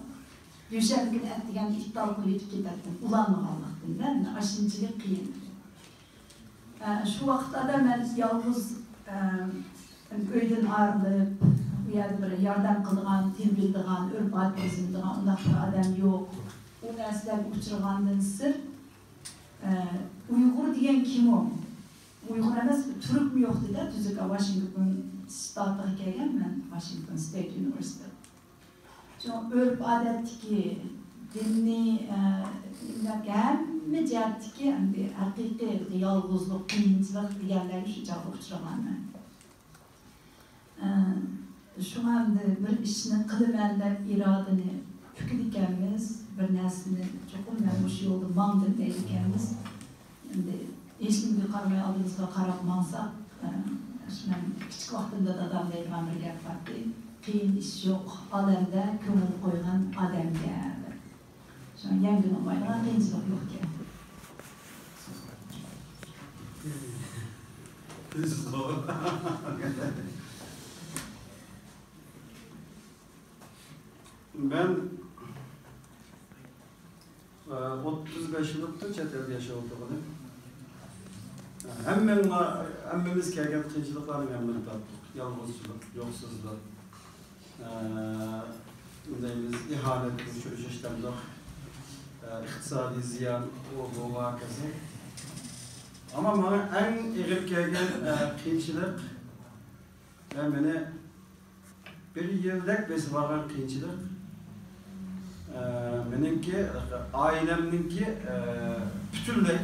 يۈشەنبە كۈنى ئەتىگەندە ئىپتار قىلىپ يېتىپ كېتەتتىم، ئۇلانمىغانلىقتىن. مەن ئاشۇنچىلىك قىيىن. ئە، شۇ ۋاقىتلاردا مەن يالغۇز، ئە، ئۆيدىن ئايرىلىپ، ئۇ يەردە بىر ياردەم قىلىدىغان، تىل بىلىدىغان، ئۆرپ-ئادەتنى بىلىدىغان ئۇنداق بىر ئادەم يوق. ئۇ نەرسىلەرگە ئۇچرىغاندىن سىرت، ئە، ئۇيغۇر دېگەن كىم ئۇ؟ ئۇيغۇر ئەمەس، تۈركمۇ يوق دېدى، تۈزۈك، ۋاشىنگتون شتاتىغا كەلگەن مەن، ۋاشىنگتون ستېيت يۇنىۋېرسىتېت. شۇڭا ئۆرپ-ئادەتتىكى، دىنىي، ئە، ھەممە جەھەتتىكى ئەمدى ھەقىقىي يالغۇزلۇق، قىيىنچىلىق دېگەنلەرگە شۇ چاغدا ئۇچرىغانمەن. ئە، شۇڭا ئەمدى بىر ئىشنى قىلىمەن دەپ ئىرادىنى پۈكىدىكەنمىز، بىر نەرسىنى چوقۇم مەن مۇشۇ يولدا ماڭدىم دەيدىكەنمىز. ئەمدى ھېچنېمىگە قارىماي ئالدىمىزغا قاراپ ماڭساق، ئە، مەن كىچىك ۋاقتىمدا دادام دەيدىغان بىر گەپ بارتى، «قىيىن ئىش يوق ئالەمدە، كۆڭۈل قويغان ئادەمگە» دەپ. شۇڭا يەڭگىلى بولمايدىغان قىيىنچىلىق يوقكەن. مەن، ئە، ئوتتۇز بەش يىل بوپتۇ چەت ئەلدە ياشاپ ئولتۇرغىلى. ھەممىڭلار، ھەممىمىز كەلگەن قىيىنچىلىقلارنىڭ ھەممىنى تارتتۇق. يالغۇزچىلىق، يوقسۇزلۇق، ئە، دەيمىز، ئىھانەتكە ئۇچرىشىش دەمدۇق، ئە، ئىقتىسادىي زىيان، ئۇ، بۇ، ھاكازا. ئەمما ماڭا ئەڭ ئېغىر كەلگەن، ئە، قىيىنچىلىق ۋە مېنى بىر يىلدەك بېسىۋالغان قىيىنچىلىق، ئە، مېنىڭكى، ئائىلەمنىڭكى، ئە، پۈتۈنلەي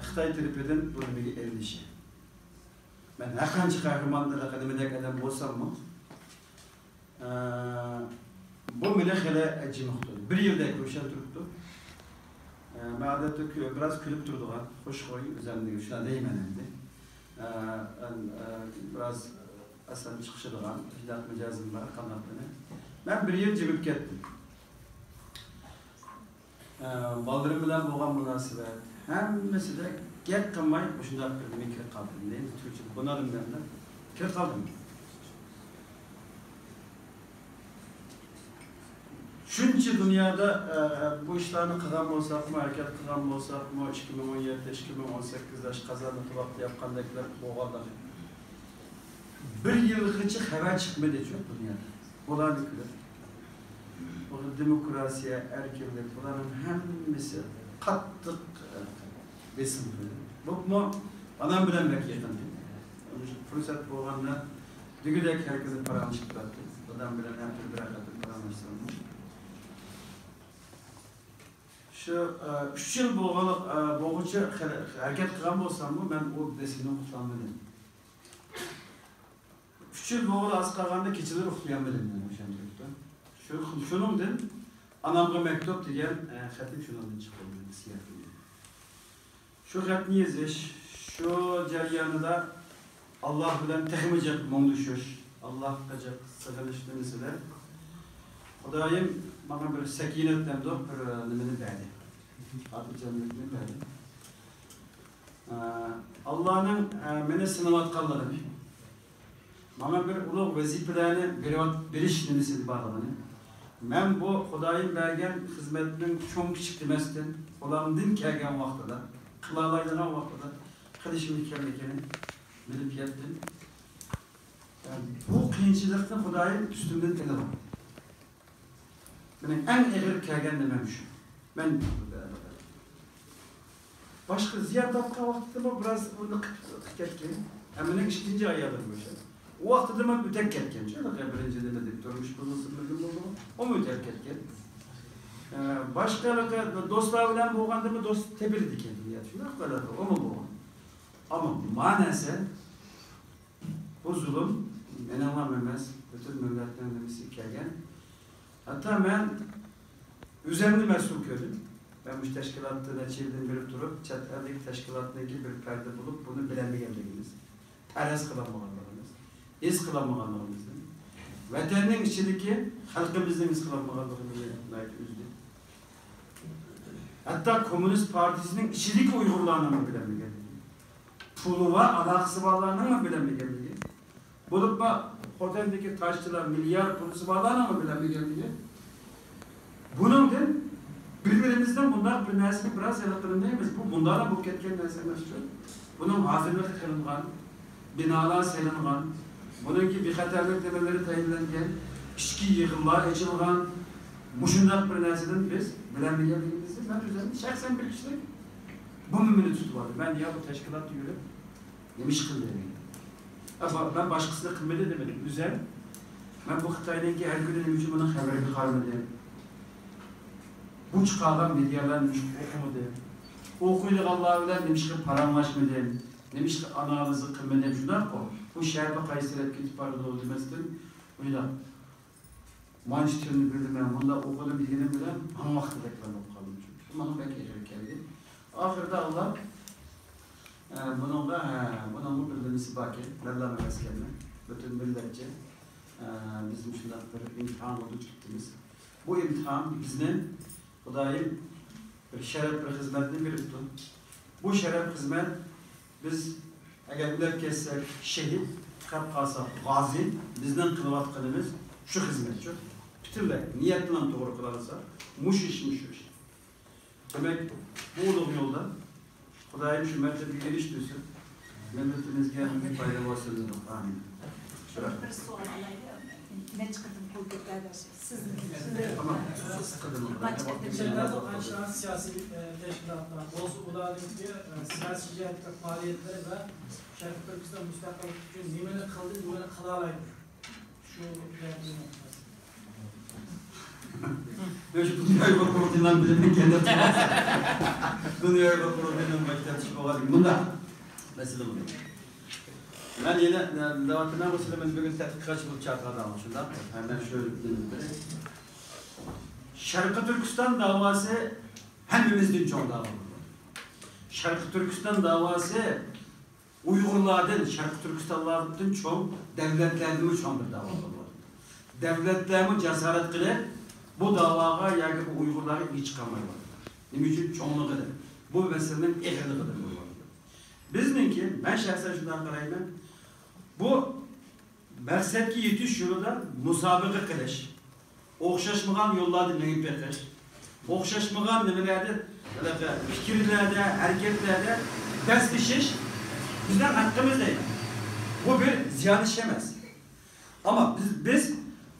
خىتاي تەرىپىدىن بۇ نېمىگە ئېلىنىشى. مەن ھەرقانچە قەھرىماندەك، نېمىدەك ئادەم بولساممۇ، ئە، بۇ مېنى خېلى ئەجىبمۇ قىلدى. بىر يىلدەك روشەن تۇرۇپتۇ. ئە، مەن ئادەتتە كۈ-، بىراز كۈلۈپ تۇرىدىغان، خوش خوي، ئۆزۈمنى شۇنداق دەيمەن ئەمدى. ئە، ئەن-، ئە، بىراز ئەسەم چىقىشىدىغان، شۇنداق مىجەزىم بار، قانداق بىلەن. مەن بىر يىل جىمىپ كەتتىم. ئە، بالىلىرىم بىلەن بولغان مۇناسىۋەت، ھەممىسىدە گەپ قىلماي مۇشۇنداق بىر نېمە كىرىپ قالدىم. نېمە تۈركچىدە بۇنالىم دەيمەن، كىرىپ قالدىم. شۇنچە دۇنيادا، ئە، بۇ ئىشلارنى قىلغان بولساقمۇ، ھەرىكەت قىلغان بولساقمۇ، ئىككى مىڭ ئون يەتتە، ئىككى مىڭ ئون سەككىز ياش قازاندا تۇۋاقتا ياپقاندەكلەر بولغانلىقى. بىر يىلغىچە خەۋەر چىقمىدىچۇ دۇنيادا. بۇلارنى كۆرۈپ، بۇ دېموكراتىيە، ئەركىنلىك، بۇلارنىڭ ھەممىسى قاتتىق، ئە، بېسىم قىلدى. بولۇپمۇ ئانام بىلەن بەك يېقىن. پۇرسەت بولغاندا دېگۈدەك ھەر كۈنى پاراڭلىشىپ تۇراتتۇق. دادام بىلەن ھەپتىدە بىرەر قېتىم پاراڭلاشساممۇ. شۇ، ئە، ئۈچ يىل بولغانلىق، ئە، بولغۇچە خەرە-، ھەرىكەت قىلغان بولساممۇ، مەن ئۇ بېسىمدىن قۇتۇلالمىدىم. ئۈچ يىل بولغىلى ئاز قالغاندا كېچىلىرى ئۇخلىيالمىدىم مەن ئوشۇ يەردە. شۇ، شۇنىڭدىن ئانامغا مەكتۇپ دېگەن، ئە، خېتىم شۇنىڭدىن چىقتى مېنىڭ ئېسىياتىمدىن. شۇ خەتنى يېزىش، شۇ جەريانىدا ئاللاھ بىلەن تېخىمۇ جىق مۇڭدىشىش، ئاللاھقا جىق سېغىنىش نېمىسىدە، خۇدايىم ماڭا بىر سەكىنەت دەمدۇق، بىر نېمىنى بەردى. خاتىرجەملىكنى بەردى. ئە، ئاللاھنىڭ، ئە، مېنى سىناۋاتقانلىقىنى، ماڭا بىر ئۇلۇغ ۋەزىپىلەرنى بېرىۋات-، بېرىش نېمىسى بارلىقىنى، مەن بۇ خۇدايىم بەرگەن خىزمەتنىڭ چوڭ-كىچىك دېمەستىن، قولۇمدىن كەلگەن ۋاقتىدا، قىلالايدىغان ۋاقتىدا قىلىشىم ئىكەنلىكىنى بىلىپ يەتتىم. بۇ قىيىنچىلىقنى خۇدايىم ئۈستۈمدىن ئېلىۋالدى. مېنىڭ ئەڭ ئېغىر كەلگەن نېمەم شۇ. مەن باشقا زىيان تارتقان ۋاقتىدىمۇ بىراز ئۇنى قىلىپ كەتكەن. ھە، مېنىڭ ئىككىنچى ئايالىم ئوشۇ. ئۇ ۋاقتىدىمۇ ئۆتەپ كەتكەن. شۇنداق بىرىنچى نېمە دەپ تۇرمۇش بۇزۇلسىمىدىمۇ، ئۇمۇ ئۆتەپ كەتكەن. ئە، باشقا دوستلار بىلەن بولغاندىمۇ دوست تېپىلىدىكەن دۇنيادا. شۇنداق بىر ئۇمۇ بولغان. ئەمما ما نەرسە بۇ زۇلۇم مېنىڭلا ئەمەس، پۈتۈن مىللەتنىڭ نېمىسىگە كەلگەن. ھەتتا مەن ئۆزۈمنى مەسئۇل كۆردۈم. مەن مۇشۇ تەشكىلاتتا نەچچە يىلدىن بېرى تۇرۇپ، چەت ئەلدىكى تەشكىلاتنىڭكى بىر پەردە بولۇپ، بۇنى بىلەلمىگەنلىكىمىز، پەرەز قىلالمىغانلىقىمىز، ھېس قىلالمىغانلىقىمىزدىن، ۋەتەننىڭ ئىچىدىكى خەلقىمىزنىڭ ھېس قىلالمىغانلىقىنى ناھايىتى ئۈزدى. ھەتتا كوممۇنىست پارتىيىسىنىڭ ئىچىدىكى ئۇيغۇرلارنىڭمۇ بىلەلمىگەنلىكى، پۇلى ۋە ئالاقىسى بارلارنىڭمۇ بىلەلمىگەنلىكى، بولۇپمۇ خوتەندىكى تاشچىلار، مىليارد پۇلى بارلارنىڭمۇ بىلەلمىگەنلىكى. بۇنىڭدىن بىر-بىرىمىزدىن بۇنداق بىر نەرسىنى بىراز ھېلى قىلمايمىز. بۇ مۇنداقلا بولۇپ كەتكەن نەرسە ئەمەس شۇ. بۇنىڭ ھازىرلىقى قىلىنغان، بىنالار سېلىنغان، بۇنىڭكى بىخەتەرلىك نېمىلىرى تەيىنلەنگەن، ئىچكى يىغىنلار ئېچىلغان، مۇشۇنداق بىر نەرسىدىن بىز بىلەلمىگەنلىكىمىزدىن مەن ئۆزۈمنى شەخسەن بىر كىشىلىك بۇمۇ مېنى تۇتۇۋالدى. مەن يا بۇ تەشكىلاتتا يۈرۈپ نېمە ئىش قىلدى؟ ئە، با-، مەن باشقىسىنى قىلمىدى دېمىدىم. ئۆزەم، مەن بۇ خىتاينىڭكى ھەر كۈنى نېمە ئۈچۈن بۇنىڭ خەۋىرىگە قارىمىدىم؟ بۇ چىقارغان مېدىيالارنى نېمىشقا ئوقۇمىدىم؟ ئوقۇيدىغانلار بىلەن نېمىشقا پاراڭلاشمىدىم؟ نېمىشقا ئانالىز قىلمىدىم؟ شۇنداققۇ؟ بۇ شەپە قايسى تەرەپكە كېتىپ بارىدۇ دېمەستىن، مۇنداق مانچە تۈرنى بىلدىم، مەن مۇنداق ئوقۇدۇم دېگىنىم بىلەن ھاڭ ۋاقىتتەكلا بولۇپ قالدىم. چۈنكى ماڭا بەك ئېغىر كەلدى. ئاخىرىدا ئاللا، ئە، بۇنىڭغا، ھە، بۇنىڭمۇ بىر نېمىسى باركەن، مەنلا ئەمەسكەنمەن، پۈتۈن مىللەتچە، ئە، بىز مۇشۇنداق بىر ئىمتىھانغا دۇچ كېتىمىز. بۇ ئىمتىھان بىزنى خۇدايىم بىر شەرەپ، بىر خىزمەتنى بېرىپتۇ. بۇ شەرەپ خىزمەت بىز ئەگەر ئۆلۈپ كەتسەك شېھىت، قېلىپ قالساق غازى، بىزنىڭ قىلىۋاتقىنىمىز شۇ خىزمەت شۇ. پۈتۈنلەي نىيەتنى توغرا قىلالىساق، مۇشۇ ئىش، مۇشۇ ئىش. دېمەك، بۇ ئۇلۇغ يولدا خۇدايىم شۇ مەرتەبىگە ئېرىشتۈرسۇن. مىللىتىمىزگە پايدا بولسۇن دېدۇق. ئامىن. بىر سوئال ئالايلى. نەچچە قېتىم قول كۆتەردى. سىزنى. تامام. قانچە قېتىم؟ ئاشۇ سىياسىي، ئە، تەشكىلاتلار بولسا، ئۇلارنىڭكى، ئە، سىياسىي جەھەتتىكى پائالىيەتلىرى ۋە شەرقىي تۈركىستان مۇستەقىللىقى ئۈچۈن نېمىنى قىلدى، نېمىنى قىلالايدۇ؟ شۇ يەردىن. ياق، شۇ دۇنيا ئۇيغۇر قۇرۇلتىيىنىڭ بىلىمى كەلدى. دۇنيا ئۇيغۇر قۇرۇلتىيىنىڭ باش تەپتىشى بولغان مۇنداق مەسىلە بۇ. مەن يەنە، نە-، دەۋاتىمەن، بۇ سىلەر مېنى بۈگۈن تەتقىقاتچى بولۇپ چاقىرغان، شۇنداق؟ ھە، مەن شۇ شەرقىي تۈركىستان داۋاسى ھەممىمىزدىن چوڭ داۋا. شەرقىي تۈركىستان داۋاسى ئۇيغۇرلاردىن، شەرقىي تۈركىستانلاردىن چوڭ، دەۋلەتلەردىنمۇ چوڭ بىر داۋا بولۇۋاتىدۇ. دەۋلەتلەرمۇ جاسارەت قىلىپ، بۇ داۋاغا ياكى بۇ ئۇيغۇرلارغا ئىگە چىقالمايۋاتىدۇ. نېمە ئۈچۈن؟ چوڭلۇقىدىن. بۇ مەسىلىنىڭ ئېغىرلىقىدىن بولۇۋاتىدۇ. بىزنىڭكى، مەن شەخسەن شۇنداق قارايمەن، بۇ مەقسەتكە يېتىش يولىدا مۇسابىقە قىلىش، ئوخشاشمىغان يوللاردا مېڭىپ بېقىش، ئوخشاشمىغان نېمىلەردە، ھېلىقى پىكىرلەردە، ھەرىكەتلەردە بەسلىشىش بىزنىڭ ھەققىمىز دەيمەن. بۇ بىر زىيان ئىش ئەمەس. ئەمما بىز، بىز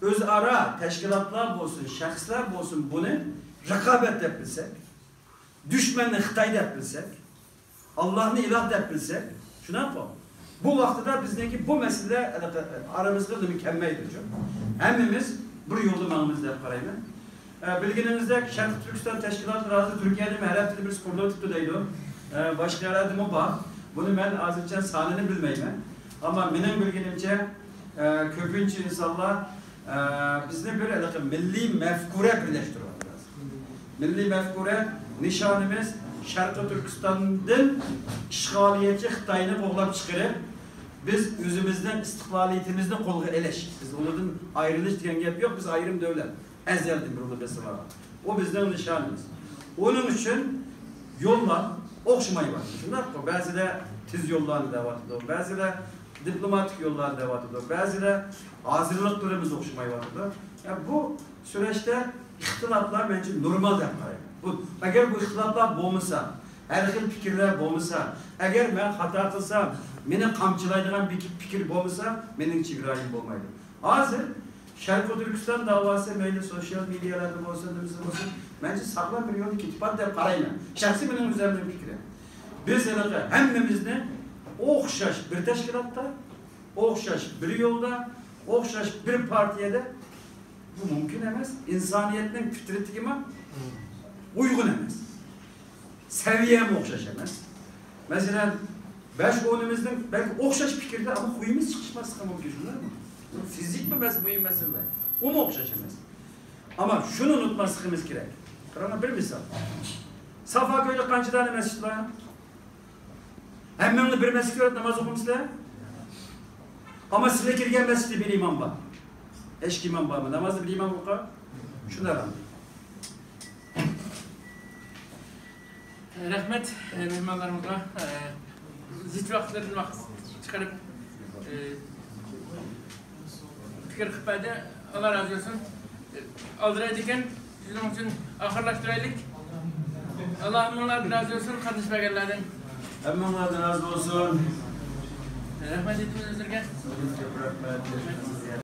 ئۆزئارا تەشكىلاتلار بولسۇن، شەخسلەر بولسۇن، بۇنى رىقابەت دەپ بىلسەك، دۈشمەننى خىتاي دەپ بىلسەك، ئاللاھنى ئىلاھ دەپ بىلسەك، شۇنداققۇ؟ بۇ ۋاقتىدا بىزنىڭكى بۇ مەسىلىلەر ئارىمىزغا نېمە كەلمەيدۇ، شۇ. ھەممىمىز بىر يولدا ماڭىمىز دەپ قارايمەن. ئە، بىلگىنىڭىزدەك، شەرقىي تۈركىستان تەشكىلاتلىرى ھازىر تۈركىيەدىمۇ ھەر ھەپتىدە بىرسى قۇرۇلۇۋېتىپتۇ دەيدۇ. ئە، باشقا يەرلەردىمۇ بار. بۇنى مەن ھازىرچە سانىنى بىلمەيمەن. ئەمما مېنىڭ بىلگىنىمچە، ئە، كۆپىنچە ئىنسانلار، ئە، بىزنى بىر ھېلىقى مىللىي مەفكۇرە بىرلەشتۈرۈۋاتىدۇ. مىللىي مەفكۇرە، نىشانىمىز شەرقىي تۈركىستاندىن ئىشغالىيەتچى خىتاينى قوغلاپ چىقىرىپ، بىز ئۆزىمىزنىڭ ئىستىقلالىيىتىمىزنى قولغا ئېلىش. بىز ئۇنىڭدىن ئايرىلىش دېگەن گەپ يوق، بىز ئايرىم دۆلەت. ئەزەلدىن بېرى ئۇنى بېسىۋالغان. ئۇ بىزنىڭ نىشانىمىز. ئۇنىڭ ئۈچۈن يوللار ئوخشىمايۋاتىدۇ. شۇنداققۇ؟ بەزىلەر تېز يوللارنى دەۋاتىدۇ، بەزىلەر دىپلوماتىك يوللارنى دەۋاتىدۇ، بەزىلەر ھازىرلىقلىرىمىز ئوخشىمايۋاتىدۇ. يا، بۇ سۈرەشتە ئىختىلاپلار مەنچە نورمال دەپ قارايمەن. بۇ، ئەگەر بۇ ئىختىلاپلار بولمىسا، ھەر خىل پىكىرلەر بولمىسا، ئەگەر مەن خاتا قىلسام، مېنى قامچىلايدىغان بىر پىكىر بولمىسا، مېنىڭ چېگرايىم بولمايدۇ. ھازىر شەرقىي تۈركىستان داۋاسى مەيلى سوشيال مېدىيالاردا بولسۇن، نېمىسى بولسۇن، مەنچە ساغلام بىر يولدا كېتىپ بار دەپ قارايمەن. شەخسىي مېنىڭ ئۆزۈمنىڭ پىكرى. بىز ھېلىقى ھەممىمىزنى ئوخشاش بىر تەشكىلاتتا، ئوخشاش بىر يولدا، ئوخشاش بىر پارتىيەدە، بۇ مۇمكىن ئەمەس. ئىنسانىيەتنىڭ پىترىتىگىمۇ ئۇيغۇن ئەمەس. سەۋىيەمۇ ئوخشاش ئەمەس. مەسىلەن، بەش ئونىمىزنىڭ بەلكى ئوخشاش پىكىردە، ئەمما خۇيىمىز چىقىشماسلىقى مۇمكىن، شۇنداقمۇ؟ فىزىك بىر مەس-، مۇھىم مەسىلە. ئۇمۇ ئوخشاش ئەمەس. ئەمما شۇنى ئۇنتۇماسلىقىمىز كېرەك. قاراڭلار، بىر مىسال. سافا كويدا قانچە دانە مەسچىت بار؟ ھەممىڭلار بىر مەسچىتكە كىرىپ ناماز ئوقۇمسىلەر؟ ئەمما سىلەر كىرگەن مەسچىتتە بىر ئىمام بار. ھەشقى ئىمام بارمۇ؟ نامازدا بىر ئىمام ئوقۇ. شۇنداق. رەھمەت، ئە، مېھمانلىرىمىزغا، ئە، زىچ ۋاقىتلىرىدىن ۋاقىت چىقىرىپ، ئە، پىكىر قىلىپ بەردى. ئاللا رازى بولسۇن. ئالدىرايدىكەن، شۇنىڭ ئۈچۈن ئاخىرلاشتۇرايلىك. ئاللا ھەممىڭلاردىن رازى بولسۇن، قاتنىشىپ بەرگەنلەردىن. ھەممىڭلاردىن رازى بولسۇن. رەھمەت ئېيتىمىز ئۆزلىرىگە. كۆپ رەھمەت.